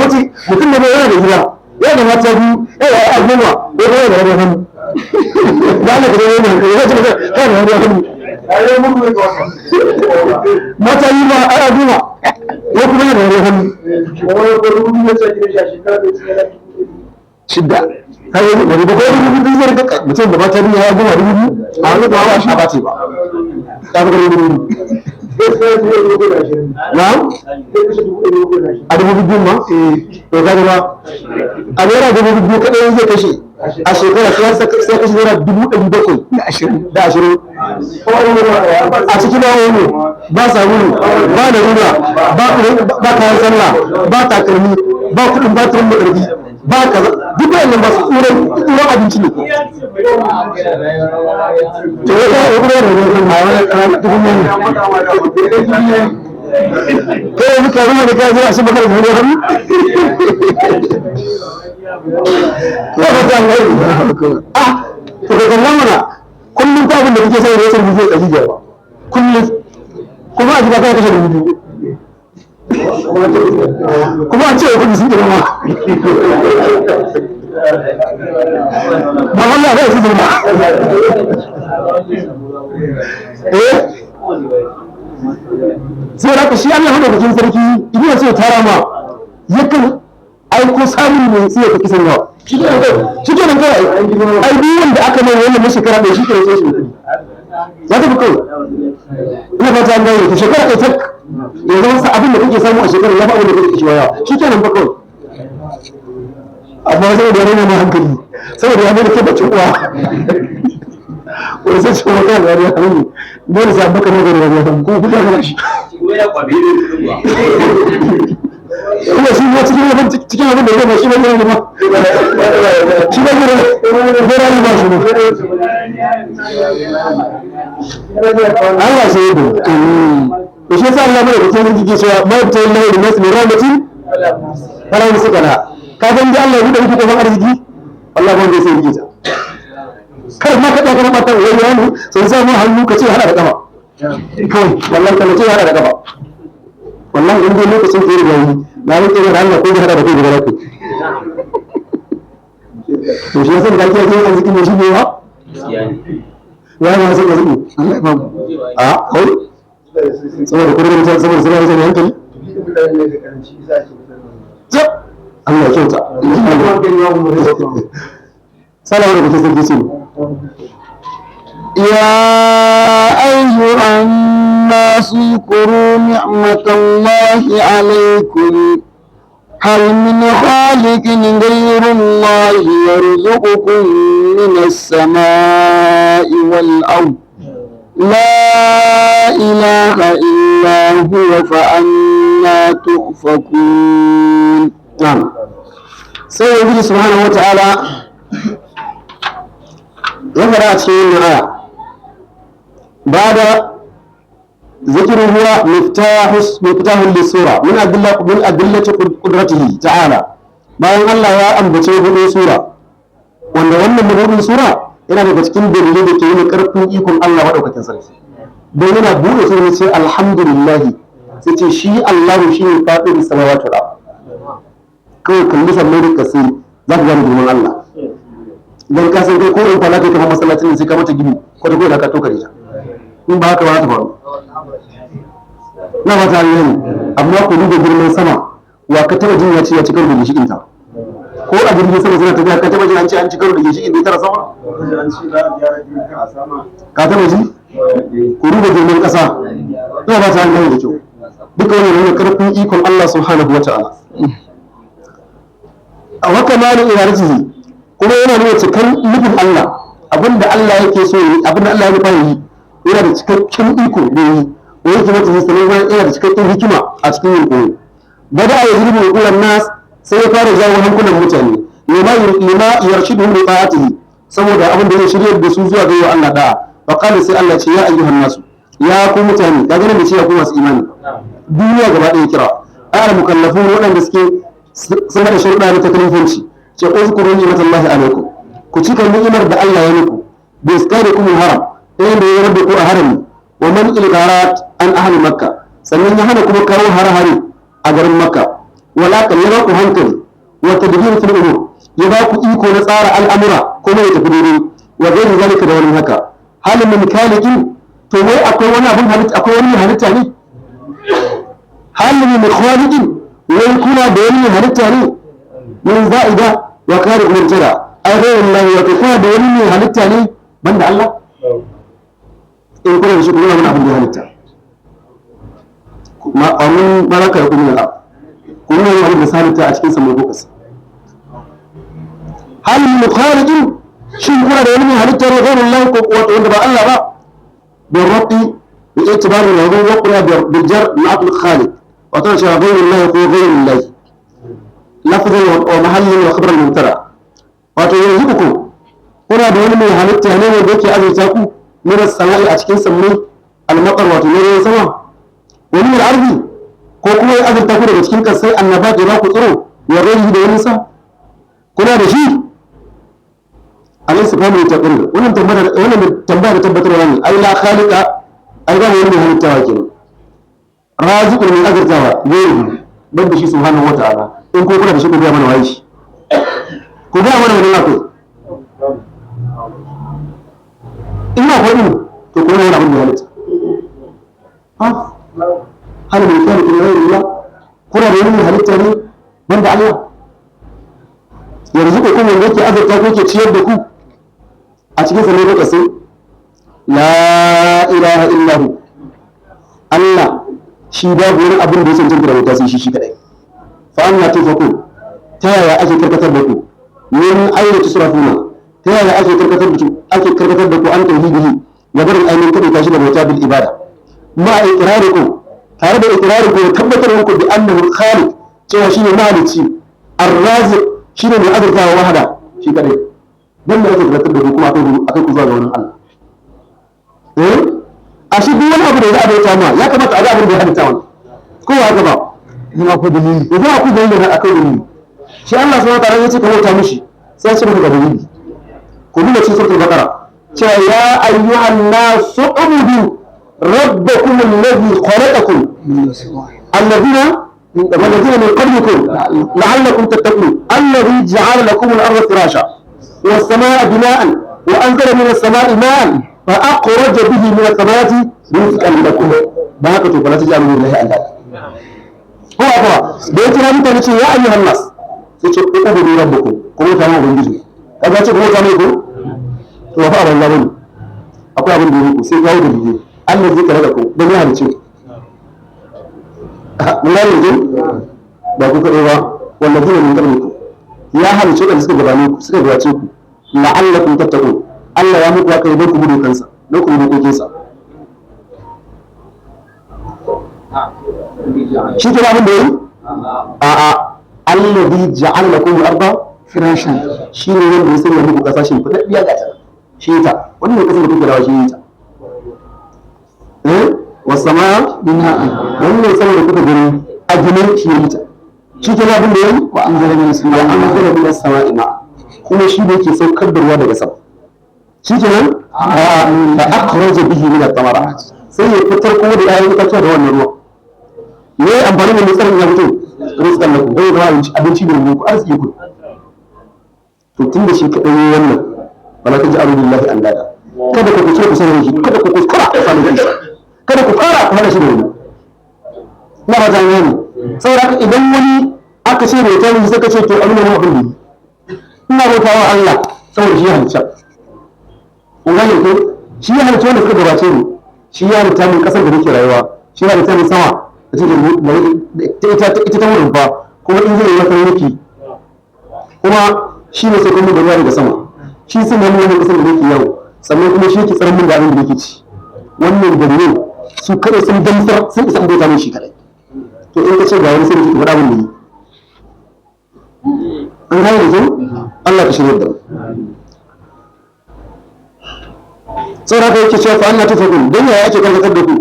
mutum ne yana da gida, yana da mata biyu, yana da al'umma, ko kuma yana da hannu ba ne ka zama yana ya ce ka da hannu, mata yi ma ana goma, ko kuma yana da hannu shidda, har yanzu ɗari bakwai, 2000 zai rika mutum da mata biyu ya goma 2000 a wani ba ba ba ce ba ta fi ƙarfi 2000 na a 2000 ma. To ka ba a naira 2000 kaɗai zai kashe a shekara, sai kashe naira 720,000 a cikin ba wani ba sabulu, ba larura, ba kayan sallah, ba takalmi, ba kuɗin batirin maɗarfi, ba kaza, duk wayannan ba su tsuran abinci ne. To ya kawo kuma da ruwan a wani ƙananan tukunya ne. Kai yanzu ka zama da ka zo a shi bakar da ruwan hannu ya ba ta gani. Ah, to ka kalla mana, kullum ta abin da kake sai da yake 1500 kullum, kuma a gida kana kashe 2000, kuma an ce wa kudi sun girma ba, Allah ba su girma. Eh, sai da shi Allah madaukakin sarki idan ya so ya tara ma, yakan aiko samun ne sai ya tafi sanyawa. Shi ke nan kawai. Ai duk wanda aka mai wannan na shekara ɗaya, shi ke sai shi kuɗi ya tafi kawai. Ina fata an gane. To shekara ɗaya tak ya zama sa abin da kake samu a shekarar ya fi abin da kake kashewa yawa, shi ke nan ba kawai. Amma saboda ya raina ma hankali, saboda ya mai da kai bacin uwa, wani sai ce wa kai ya hannu, dole sai an baka magana ya hannu kuma kuka gama shi. Kuma yana kwabe ne kudin ba. Kuma shi ma cikin abin da ya gama shi ba ne ba shi ba ne ba ne ba shi ne Allah sai yabo. To shi yasa Allah mai da cikin yake cewa ma ta Allah da nasu mai rahmatin fara musu kana ka san dai Allah ya bude muku kofar arziki, Allah ba wanda sai rike ta. Kar ma ka dauka mata wai wani sun samu hannu ka ce hada da kafa kawai, wallahi ka ce hada da kafa. Wallahi in dai lokacin da ya riga yi na rike da Allah ko da hada da kai da kai. To shi yasa da kake yin arziki ne shi ne ba Gaskiya ne. ya ma sai arziki Allah ya ba mu a kai saboda kudin mutane, saboda suna wajen hankali. Jab Allah ya kyauta. Salamu da kuke sarki ce. يا أيها الناس اذكروا نعمة الله عليكم، هل من خالق غير الله يرزقكم من السماء والأرض؟ لا إله إلا هو، فأنا تؤفكون. Na'am. Sai Ubangiji subhanahu wata'ala ya fara a cikin wannan aya. Bada ذكر هو مفتاح للسورة من أدلة قدرته تعالى. Bayan Allah ya ambace hudun sura, wanda wannan mabudin sura Yana daga cikin dalilai da ke nuna karfin ikon Allah madaukakin sarki. Don yana buɗe su ne ce alhamdulillah, sai ce shi Allahu shine fatir samawati wal ard. Kawai kalli sammai da kasai za ka gane girman Allah. Dan ka san kai ko in fara kai kamar masallacin nan sai ka mata gini ko ta ko da ka tokare ta, in ba haka ba za ta faru. Na fata an gane. Amma ku duba girman sama, wa ka taba jin ya ce ya ci karo da ginshikin ta? Ko a jirgin sama suna tafiya, ka taba jin an ce an ci karo da ginshikin da ya tara sama? Ka taba ji? Ku duba girman kasa. Na fata an gane da kyau. Duka wannan nuna karfin ikon Allah subhanahu wa ta'ala. A waka malin iradatihi, kuma yana nuna cikan nufin Allah, abinda Allah yake so yi, abinda Allah ya nufa yi, yana da cikakken iko da yi wa yake mata sanin, yana da cikakken hikima a cikin yin koyo. Bada ya zurbi ulan nas, sai ya fara jawo hankulan mutane lima yarshiduhum li ta'atihi, saboda abin da zai shiryar da su zuwa ga yi Allah da'a. Fa qala, sai Allah ce: ya ayyuhan nasu, ya ku mutane. Kaga nan da ce ya ku masu imani, duniya gaba ɗaya kira al mukallafun, waɗanda suke sun haɗa sharuɗa na takalifanci, ce uzkuru ni'matallahi alaikum, ku cika ni'imar da Allah ya muku, bi iskarikum haram, ɗayan da ya rabu ku a harami, wa man ilgharat an ahli makka, sannan ya hana kuma kawo hare-hare a garin Makka, wala kan ya ba ku hankali, wa tadbir fil umur, ya ba ku iko na tsara al'amura kuma ya tafi daidai, wa ghairi zalika, da wani haka. Halin min khaliqin, to wai akwai wani abin halitta, akwai wani halitta ne? Halin min khaliqin, wai kuna da wani halitta ne? Min za'ida wa kare murtala ai ghairu Allah, wato kuna da wani mai halitta ne banda Allah? In kuna da shi, kuma wani abin da ya halitta ma amin baraka da kuma al'ab, kuma wani abin da halitta a cikin samai ko kasa. Hal min khaliqin, shin kuna da wani mai halitta ne ghairu Allah, ko wato wanda ba Allah ba? Bil rabbi bi itibari al-wudu wa qura bil jar ma'a al-khaliq, wato shi ghairu Allah ko ghairu Allah lafzan wa mahallin wa khabar al-mubtada. Wato yanzu ku kuna da wani mai halitta ne wanda yake azurta ku min as-sama'i, a cikin sammai, al-matar, wato ne ruwan sama, wa min al-ardi, ko kuma ya azurta ku daga cikin kasai, annabat, ya ba ku tsiro, wa ghairihi, da wani sa? Kuna da shi? Alaysa fahimu taqrir, wannan tambaya, wannan tambaya da tabbatarwa ne. Ai la khaliqa, ai ba wani mai halittawa kenan, raziqun, min azurtawa, ghairihi, ban da shi subhanahu wa ta'ala. In ko kuna da shi, ku gaya mana waye shi, ku gaya mana wani akwai. In akwai ɗin, to kuma wani abin da ya halitta. Ha hal mai kyau da ghairu Allah, kuna da wani halitta ne banda Allah? Yanzu ko kuma wanda yake azurta ko yake ciyar da ku a cikin sanin ko kasai? La ilaha illahu, Allah shi babu wani abin da ya cancanta da bauta sai shi shi kadai. Fa anna tufakun, ta yaya ake karkatar da ku? Min aina tusrafuna, ta yaya ake karkatar da ku an tauhidihi, ga barin ainihin kada tashi da bauta, bil ibada, ma iqrarikum, tare da iqrarikum da tabbatar muku, bi annahu khaliq, cewa shine mahalicci, ar-raziq, shine mai azurtawa, wahada, shi kadai. Dan da ake karkatar da ku kuma akai ku zuwa ga wani Allah? Eh, a shi duk wani abu da za a bauta ma, ya kamata a ga abin da ya halitta wannan, ko ba haka ba? Idan akwai dalili. Idan akwai dalili da akwai dalili, shi Allah subhanahu wa ta'ala ya ce ka bauta mishi, sai ya ce maka ga dalili. Ku duba cikin suratul Baqara cewa: ya ayyuhan nasu ubudu rabbakum alladhi khalaqakum alladhina والذين من قبلكم لعلكم تتقون، الذي جعل لكم الأرض فراشا والسماء بناء وأنزل من السماء ماء فأخرج به من الثمرات رزقا لكم. بهاك فلا تجعلوا لله أندادا. هو أبا da ya kira mutane ce: ya ayyuhan nas, sai ce ubudu rabbakum, ku bauta ma ubangiji. Kaga ce ku bauta mai ko to ba fa abin da bane, akwai abin da ya muku, sai kawo da biyu. Allah zai kare da ku don ya halice ku. Mun gane yanzu, ba ku kaɗai ba, wallazina min qablikum, ya halice da suka gabane ku, suka gabace ku, la'allakum tattaqun. Allah ya muku haka don ku bi dokansa, don ku bi dokokinsa. Shi ke abin da yayi a'a, allazi ja'ala lakum al-ardha firashan. Shi ne wanda ya sanya muku kasa shimfiɗaɗɗiya, ga ta shi ta wannan kasar da kuke rawa shi ta, eh, wasama bina'an. Wannan sama da kuka gani a gine, shi ya ta shi ke abin da yayi. Wa anzala minas wa sama'i anzala minas sama'i ma'a, kuma shi ne yake saukar da ruwa daga sama. Shi kenan fa akhraja bihi min ath-thamarat, sai ya fitar kuma da 'ya'yan itatuwa da wannan ruwan. Me ya amfani da tsarin ya fito? Rizqan lakum, dai zama abinci, abinci da ku, arziki ku. To tun da shi kadai yayi wannan, wala taj'alu lillahi andada, kada ku kuskura ku sanar shi, kada ku kuskura ku sanar shi, kada ku fara ku hada shi da wani. Ina ba ta gani. Saboda haka idan wani aka ce bai tayi, sai ka ce to abin da mu abin da yi, ina bautawa Allah saboda shi ya halicca. Kun gane ko? Shi ya halicci wanda suka gabace mu, shi ya halitta mun kasar da muke rayuwa, shi ya halitta mun sama da take da ita ta wurin fa, kuma in zai yi maka yanki, kuma shi ne sai kuma da ruwa daga sama, shi sun yi wannan kasar da muke yawo, sannan kuma shi yake tsaron mun da abin da muke ci. Wannan dalilin su kada sun gamsar, sun isa bauta mun shi kadai. To in ka ce ga wani, sai mutum faɗa abin da yi. An gane da kyau? Allah ka shirya da mu. Saboda haka yake cewa fa anna tufakun, dan yaya ake karkatar da ku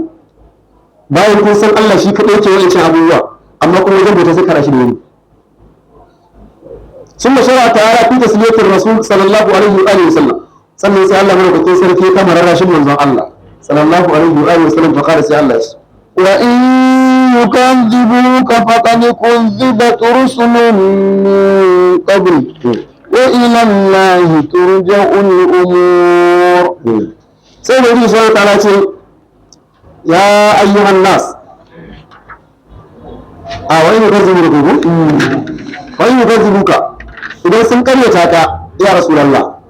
bayan kun san Allah shi kaɗai yake wancan abubuwa, amma kuma wajen bauta sai kara shi da wani. ثم شرع تعالى في تسلية الرسول صلى الله عليه وآله وسلم. Sannan sai Allah madaukakin sarki ya kama rarrashin manzon Allah sallallahu alaihi wa alihi wasallam, fa qala, sai Allah ya ce: وإن يكذبوك فقد كذبت رسل من قبلك وإلى الله ترجع الأمور. Sai da yake subhanahu ta'ala ce: ya ayyuhan nas, a wa in yukazzibuka, wa in yukazzibuka, idan sun karyata ka ya rasulullah,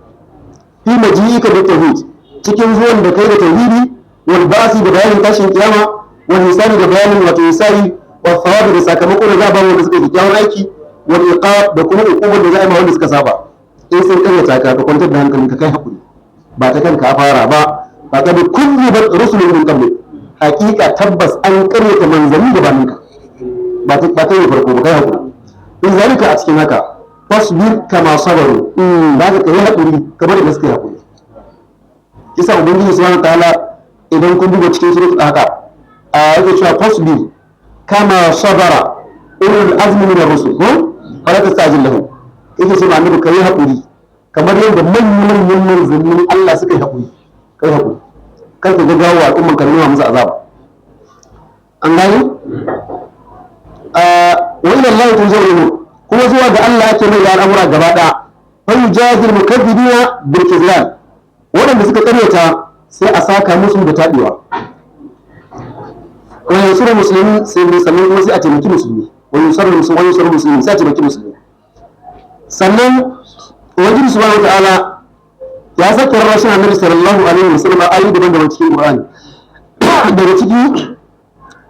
fi maji'ika bi tauhid, cikin zuwan da kai da tauhidi, wal ba'si, da bayanin tashin kiyama, wal hisabi, da bayanin wato hisabi, wal thawabi, da sakamako da za a ba wanda suka yi kyakkyawan aiki, wal iqab, da kuma uqubar da za a yi ma wanda suka saba, in sun karyata ka, ka kwantar da hankalinka, kai hakuri, ba ta kanka a fara ba. Faqad kuzzibat rusulun min qablik, haqiqa tabbas an karyata manzanni gabaninka, ba ta yi farko ba, kai hakuri. In zalika, a cikin haka, fasbir kama sabaru, ba ka kai hakuri kamar da suka yi hakuri. Kisa ubangiji subhanahu ta'ala, idan kun duba cikin suratul ahqaf, a yake cewa fasbir kama sabara ulul azmi min ar-rusul, ko fala tastajil lahum. Yake cewa annabi kai hakuri kamar yadda manyan manyan manzannin Allah suka yi hakuri, kai hakuri, kar ka gaggawa al'umman ka nuna musu azaba. An gane? Wa ila Allah turja'u umur, kuma zuwa ga Allah ake mai da al'amura gaba ɗaya. Fa yujadil mukaththibina bil kizlan, waɗanda suka karyata sai a saka musu da taɓewa. Wa yansuru musulmi, sai mai sannan kuma sai a taimaki musulmi. Wa yansuru musulmi, wa yansuru musulmi, sai a taimaki musulmi. Sannan ubangiji subhanahu wataala ya saka rashin annabi sallallahu alaihi wasallam a ayoyi daban-daban cikin Qur'ani. Daga ciki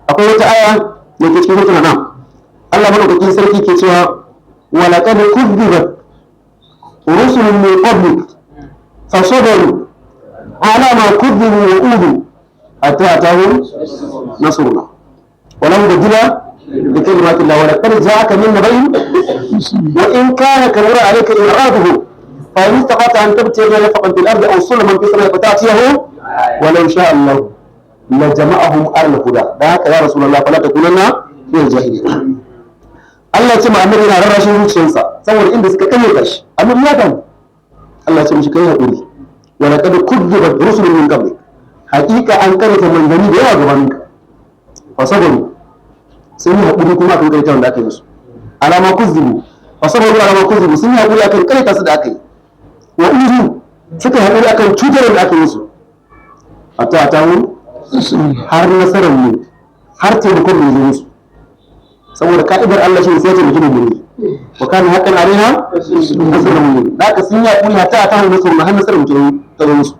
akwai wata aya da ke cikin suratul An'am. Allah madaukakin sarki ke cewa: wa laqad kuzzibat rusulun min qablik fasabaru ala ma kuzzibu wa udu hatta atahum nasruna wa lam yubdila li kalimati Allah wa laqad ja'aka min naba'in wa in kana kabura alayka i'raduhu fa in istata'ta an tabtaghi nafaqan fil ardi aw sulaman fi samai fata'tiyahu wa law sha'a Allah la jama'ahum ala huda. Da haka ya rasulullah, fala takunanna min al-jahilin. Allah ce ma annabi yana rarrashin zuciyarsa saboda inda suka kanye shi, annabi ya damu. Allah ce mishi kai hakuri, wa laqad kuzzibat rusulun min qablik, haqiqa an karanta manzanni da yawa gabaninka, fa sabaru, sun yi hakuri kuma akan karanta wanda aka yi musu, alama kuzzibu, fa sabaru alama kuzzibu, sun yi hakuri akan karanta su da aka yi, wa uzu, suka yi hakuri akan cutar da aka yi musu, hatta atahu, har nasarar mu, har taimakon da ya zo musu. Saboda ka'idar Allah shi ne sai ya taimaki mu'mini, wa kana haqqan alaina nasrul mu'minin. Da ka sun yi hakuri hatta atahu nasrul, har nasarar mu ta zo musu.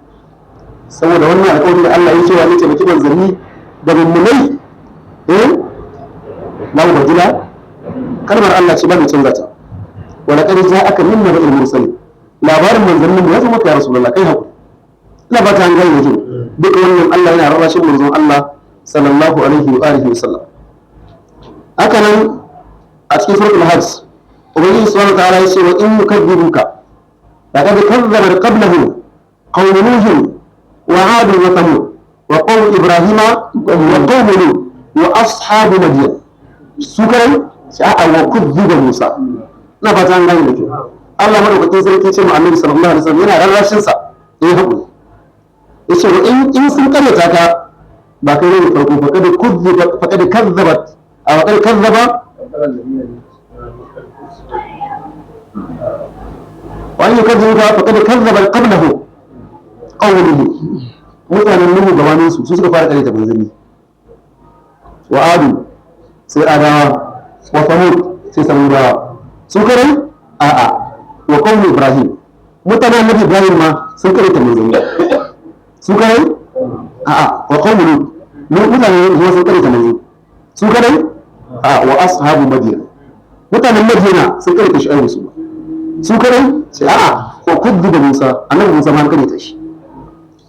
Saboda wannan alƙawari da Allah ya cewa ne taimaki manzanni da mummunai, eh, la mubadila, kalmar Allah ce ba mai canza ta. Wa laqad ja'aka min naba'il mursalin, labarin manzannin ya zo maka ya rasulullah, kai hakuri. Ina ba ta hankali da kyau. Duk wannan Allah yana rarrashin manzon Allah sallallahu alaihi wa alihi wa sallam. Haka nan a cikin suratul Hajj, ubangiji subhanahu wa ta'ala ya ce: wa in yukadzibuka faqad kadzdzaba qablahum qawm nuh wa 'ad wa thamud wa qawm ibrahima wa qawm lut wa ashabu madyan. Su kai sai a wa kuzziba Musa. Ina fata an gane da kyau. Allah madaukakin sarki ce mu annabi sallallahu alaihi wasallam yana rarrashin sa. Eh, haƙuri. Yace wa in sun karyata ka, ba kai ne farko, faqad kuzziba, faqad kazzabat, a faqad kazzaba wa an yukazzibuka faqad kazzaba qablahu qawluhu. Mutanen Nuhu gabanin su, su suka fara karyata manzanni. Wa Adu, sai Adawa, wa Samud, sai Samudawa. Su karai a'a. Wa qawmi Ibrahim, mutanen Annabi Ibrahim ma sun karyata manzanni. Su karai a'a. Wa qawmi Lut, mutanen Lut sun karyata manzanni. Su karai a'a. Wa ashabu Madyan, mutanen Madina sun karyata Shu'aibu. Su su karai sai a'a. Wa kuddiba Musa, Annabi Musa ma an karyata shi.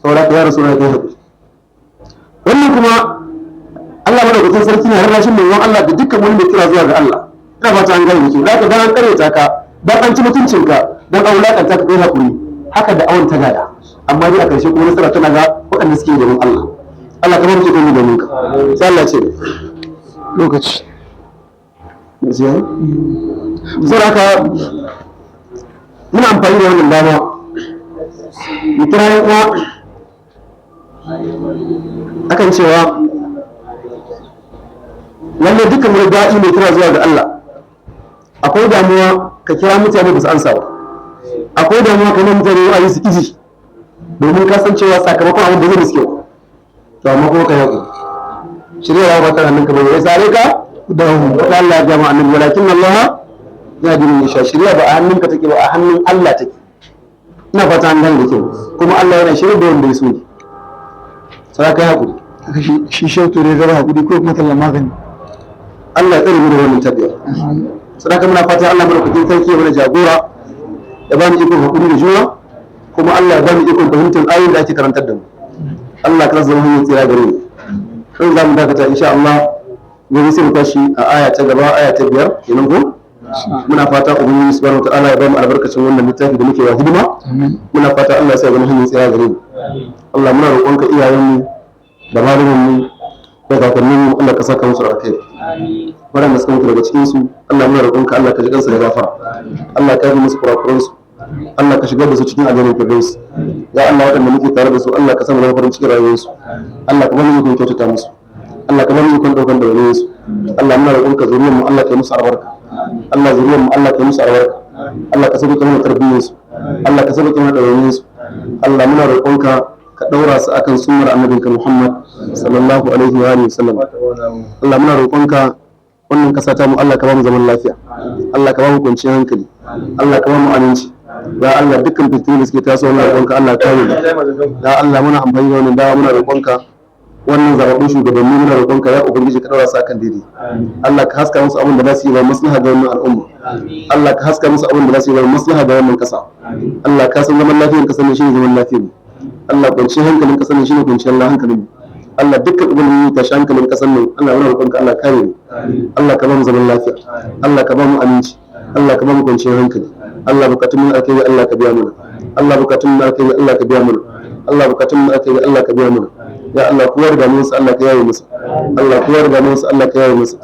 Saboda ka, ya Rasulullahi, kai hakuri. Wannan kuma Allah madaukakin sarki na rarrashin manzon Allah da dukkan wani mai kira zuwa ga Allah. Ina fata an gane mutum zaka dan an karyata ka, dan an ci mutuncinka, dan an wulakanta ka, kai hakuri. Haka da awon ta gada, amma dai a karshe kuma nasara tana ga waɗanda suke domin Allah. Allah kamar muke domin domin ka. Sai Allah ce Lokaci. Saboda haka muna amfani da wannan dama mu kira yan uwa akan cewa lallai dukkan wani da'i mai kira zuwa ga Allah, akwai damuwa ka kira mutane ba su ansa ba, akwai damuwa ka yi mutane wa'azi su kiji, domin ka san cewa sakamakon abin da zai riske. To amma kuma ka yaƙi shirya ba ta hannunka ba ya sare ka da wata. Allah ya gama annabi, walakin Allah ya ji min sha. Shirya ba a hannunka take ba, a hannun Allah take. Ina fata an gane da kyau. Kuma Allah yana shirya da wanda ya so ne. Sai ka hakuri. Haka shi shautu ne zara hakuri ko kuma tallan magani. Allah ya tsare mu da wannan tabiya. Sadaka muna fata Allah madaukakin sarki ya mana jagora, ya ba mu ikon hakuri da juna, kuma Allah ya ba mu ikon fahimtar ayoyin da ake karantar da mu. Allah ka zama hanyar tsira gare mu. Sai za mu dakata, insha Allah gobe sai mu tashi a aya ta gaba, aya ta 5 kenan ko. Muna fata Ubangiji subhanahu wataala ya ba mu albarkacin wannan littafi da muke wa hidima. Muna fata Allah ya sa zama hanyar tsira gare mu. Allah, muna roƙonka, iyayenmu da malumanmu da kakanninmu, Allah ka saka musu alkhairi. Waɗanda suka mutu daga cikin su, Allah muna roƙonka, Allah ka ji kansu da gafara, Allah ka yi musu kurakuran su, Allah ka shigar da su cikin aljannar firdaus. Ya Allah, waɗanda muke tare da su, Allah ka sa mu zama farin cikin rayuwar su, Allah ka ba mu ikon kyautata musu, Allah ka ba mu ikon ɗaukan ɗawainiyar su. Allah muna roƙonka, zuriyar mu Allah ka yi musu albarka. Allah, zuriyar mu Allah ka yi musu albarka. Allah ka sauke mana tarbiyyar su, Allah ka sauke mana ɗawainiyar su. Allah muna roƙonka, ka ɗaura su akan sunnar annabinka Muhammad sallallahu alaihi wa alihi wasallam. Allah muna roƙonka, wannan ƙasa ta mu, Allah ka ba mu zaman lafiya, Allah ka ba mu kwanciyar hankali, Allah ka ba mu aminci. Ya Allah, dukkan fitinu da suke tasowa, muna roƙonka, Allah ka kare mu. Ya Allah, muna amfani da wannan dawa, muna roƙonka, wannan zababbun shugabanni, muna roƙonka, ya Ubangiji, ka ɗaura su akan daidai. Allah ka haska musu abin da za su yi ba maslaha ga wannan al'umma. Allah ka haska musu abin da za su yi ba maslaha ga wannan ƙasa. Allah ka san zaman lafiyar ƙasar ne shine zaman lafiyar mu. Allah, kwanciyar hankalin ƙasar ne shine kwanciyar hankalin mu. Allah, dukkan abin da ya tashi hankalin ƙasar nan, Allah muna roƙonka, Allah kare mu. Allah ka ba mu zaman lafiya, Allah ka ba mu aminci, Allah ka ba mu kwanciyar hankali. Allah, bukatun mu alkhairi Allah ka biya mana. Allah, bukatun mu alkhairi Allah ka biya mana. Allah, bukatun mu alkhairi Allah ka biya mana. Ya Allah, kowa da damuwarsa Allah ka yaye masa. Allah, kowa da damuwarsa Allah ka yaye masa.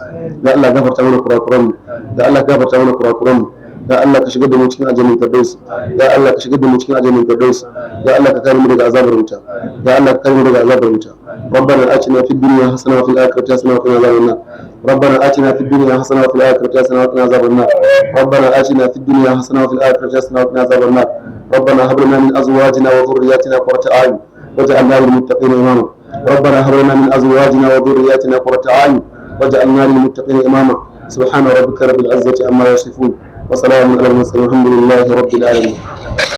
Ya Allah, gafarta mana kurakuran mu. Ya Allah, gafarta mana kurakuran mu. Ya Allah, ka shigar da mu cikin aljannar firdaus. Ya Allah, ka shigar da mu cikin aljannar firdaus. Ya Allah, ka kare mu daga azabar wuta. Ya Allah, ka kare mu daga azabar wuta. ربنا آتنا في الدنيا حسنة وفي الآخرة حسنة وقنا عذاب النار. ربنا آتنا في الدنيا حسنة وفي الآخرة حسنة وقنا عذاب النار. ربنا آتنا في الدنيا حسنة وفي الآخرة حسنة وقنا عذاب النار. ربنا هب لنا من أزواجنا وذرياتنا قرة أعين واجعلنا للمتقين إماما. ربنا هب لنا من أزواجنا وذرياتنا قرة أعين واجعلنا للمتقين إماما. سبحان ربك رب العزة عما يصفون وسلام على المرسلين، الحمد لله رب العالمين.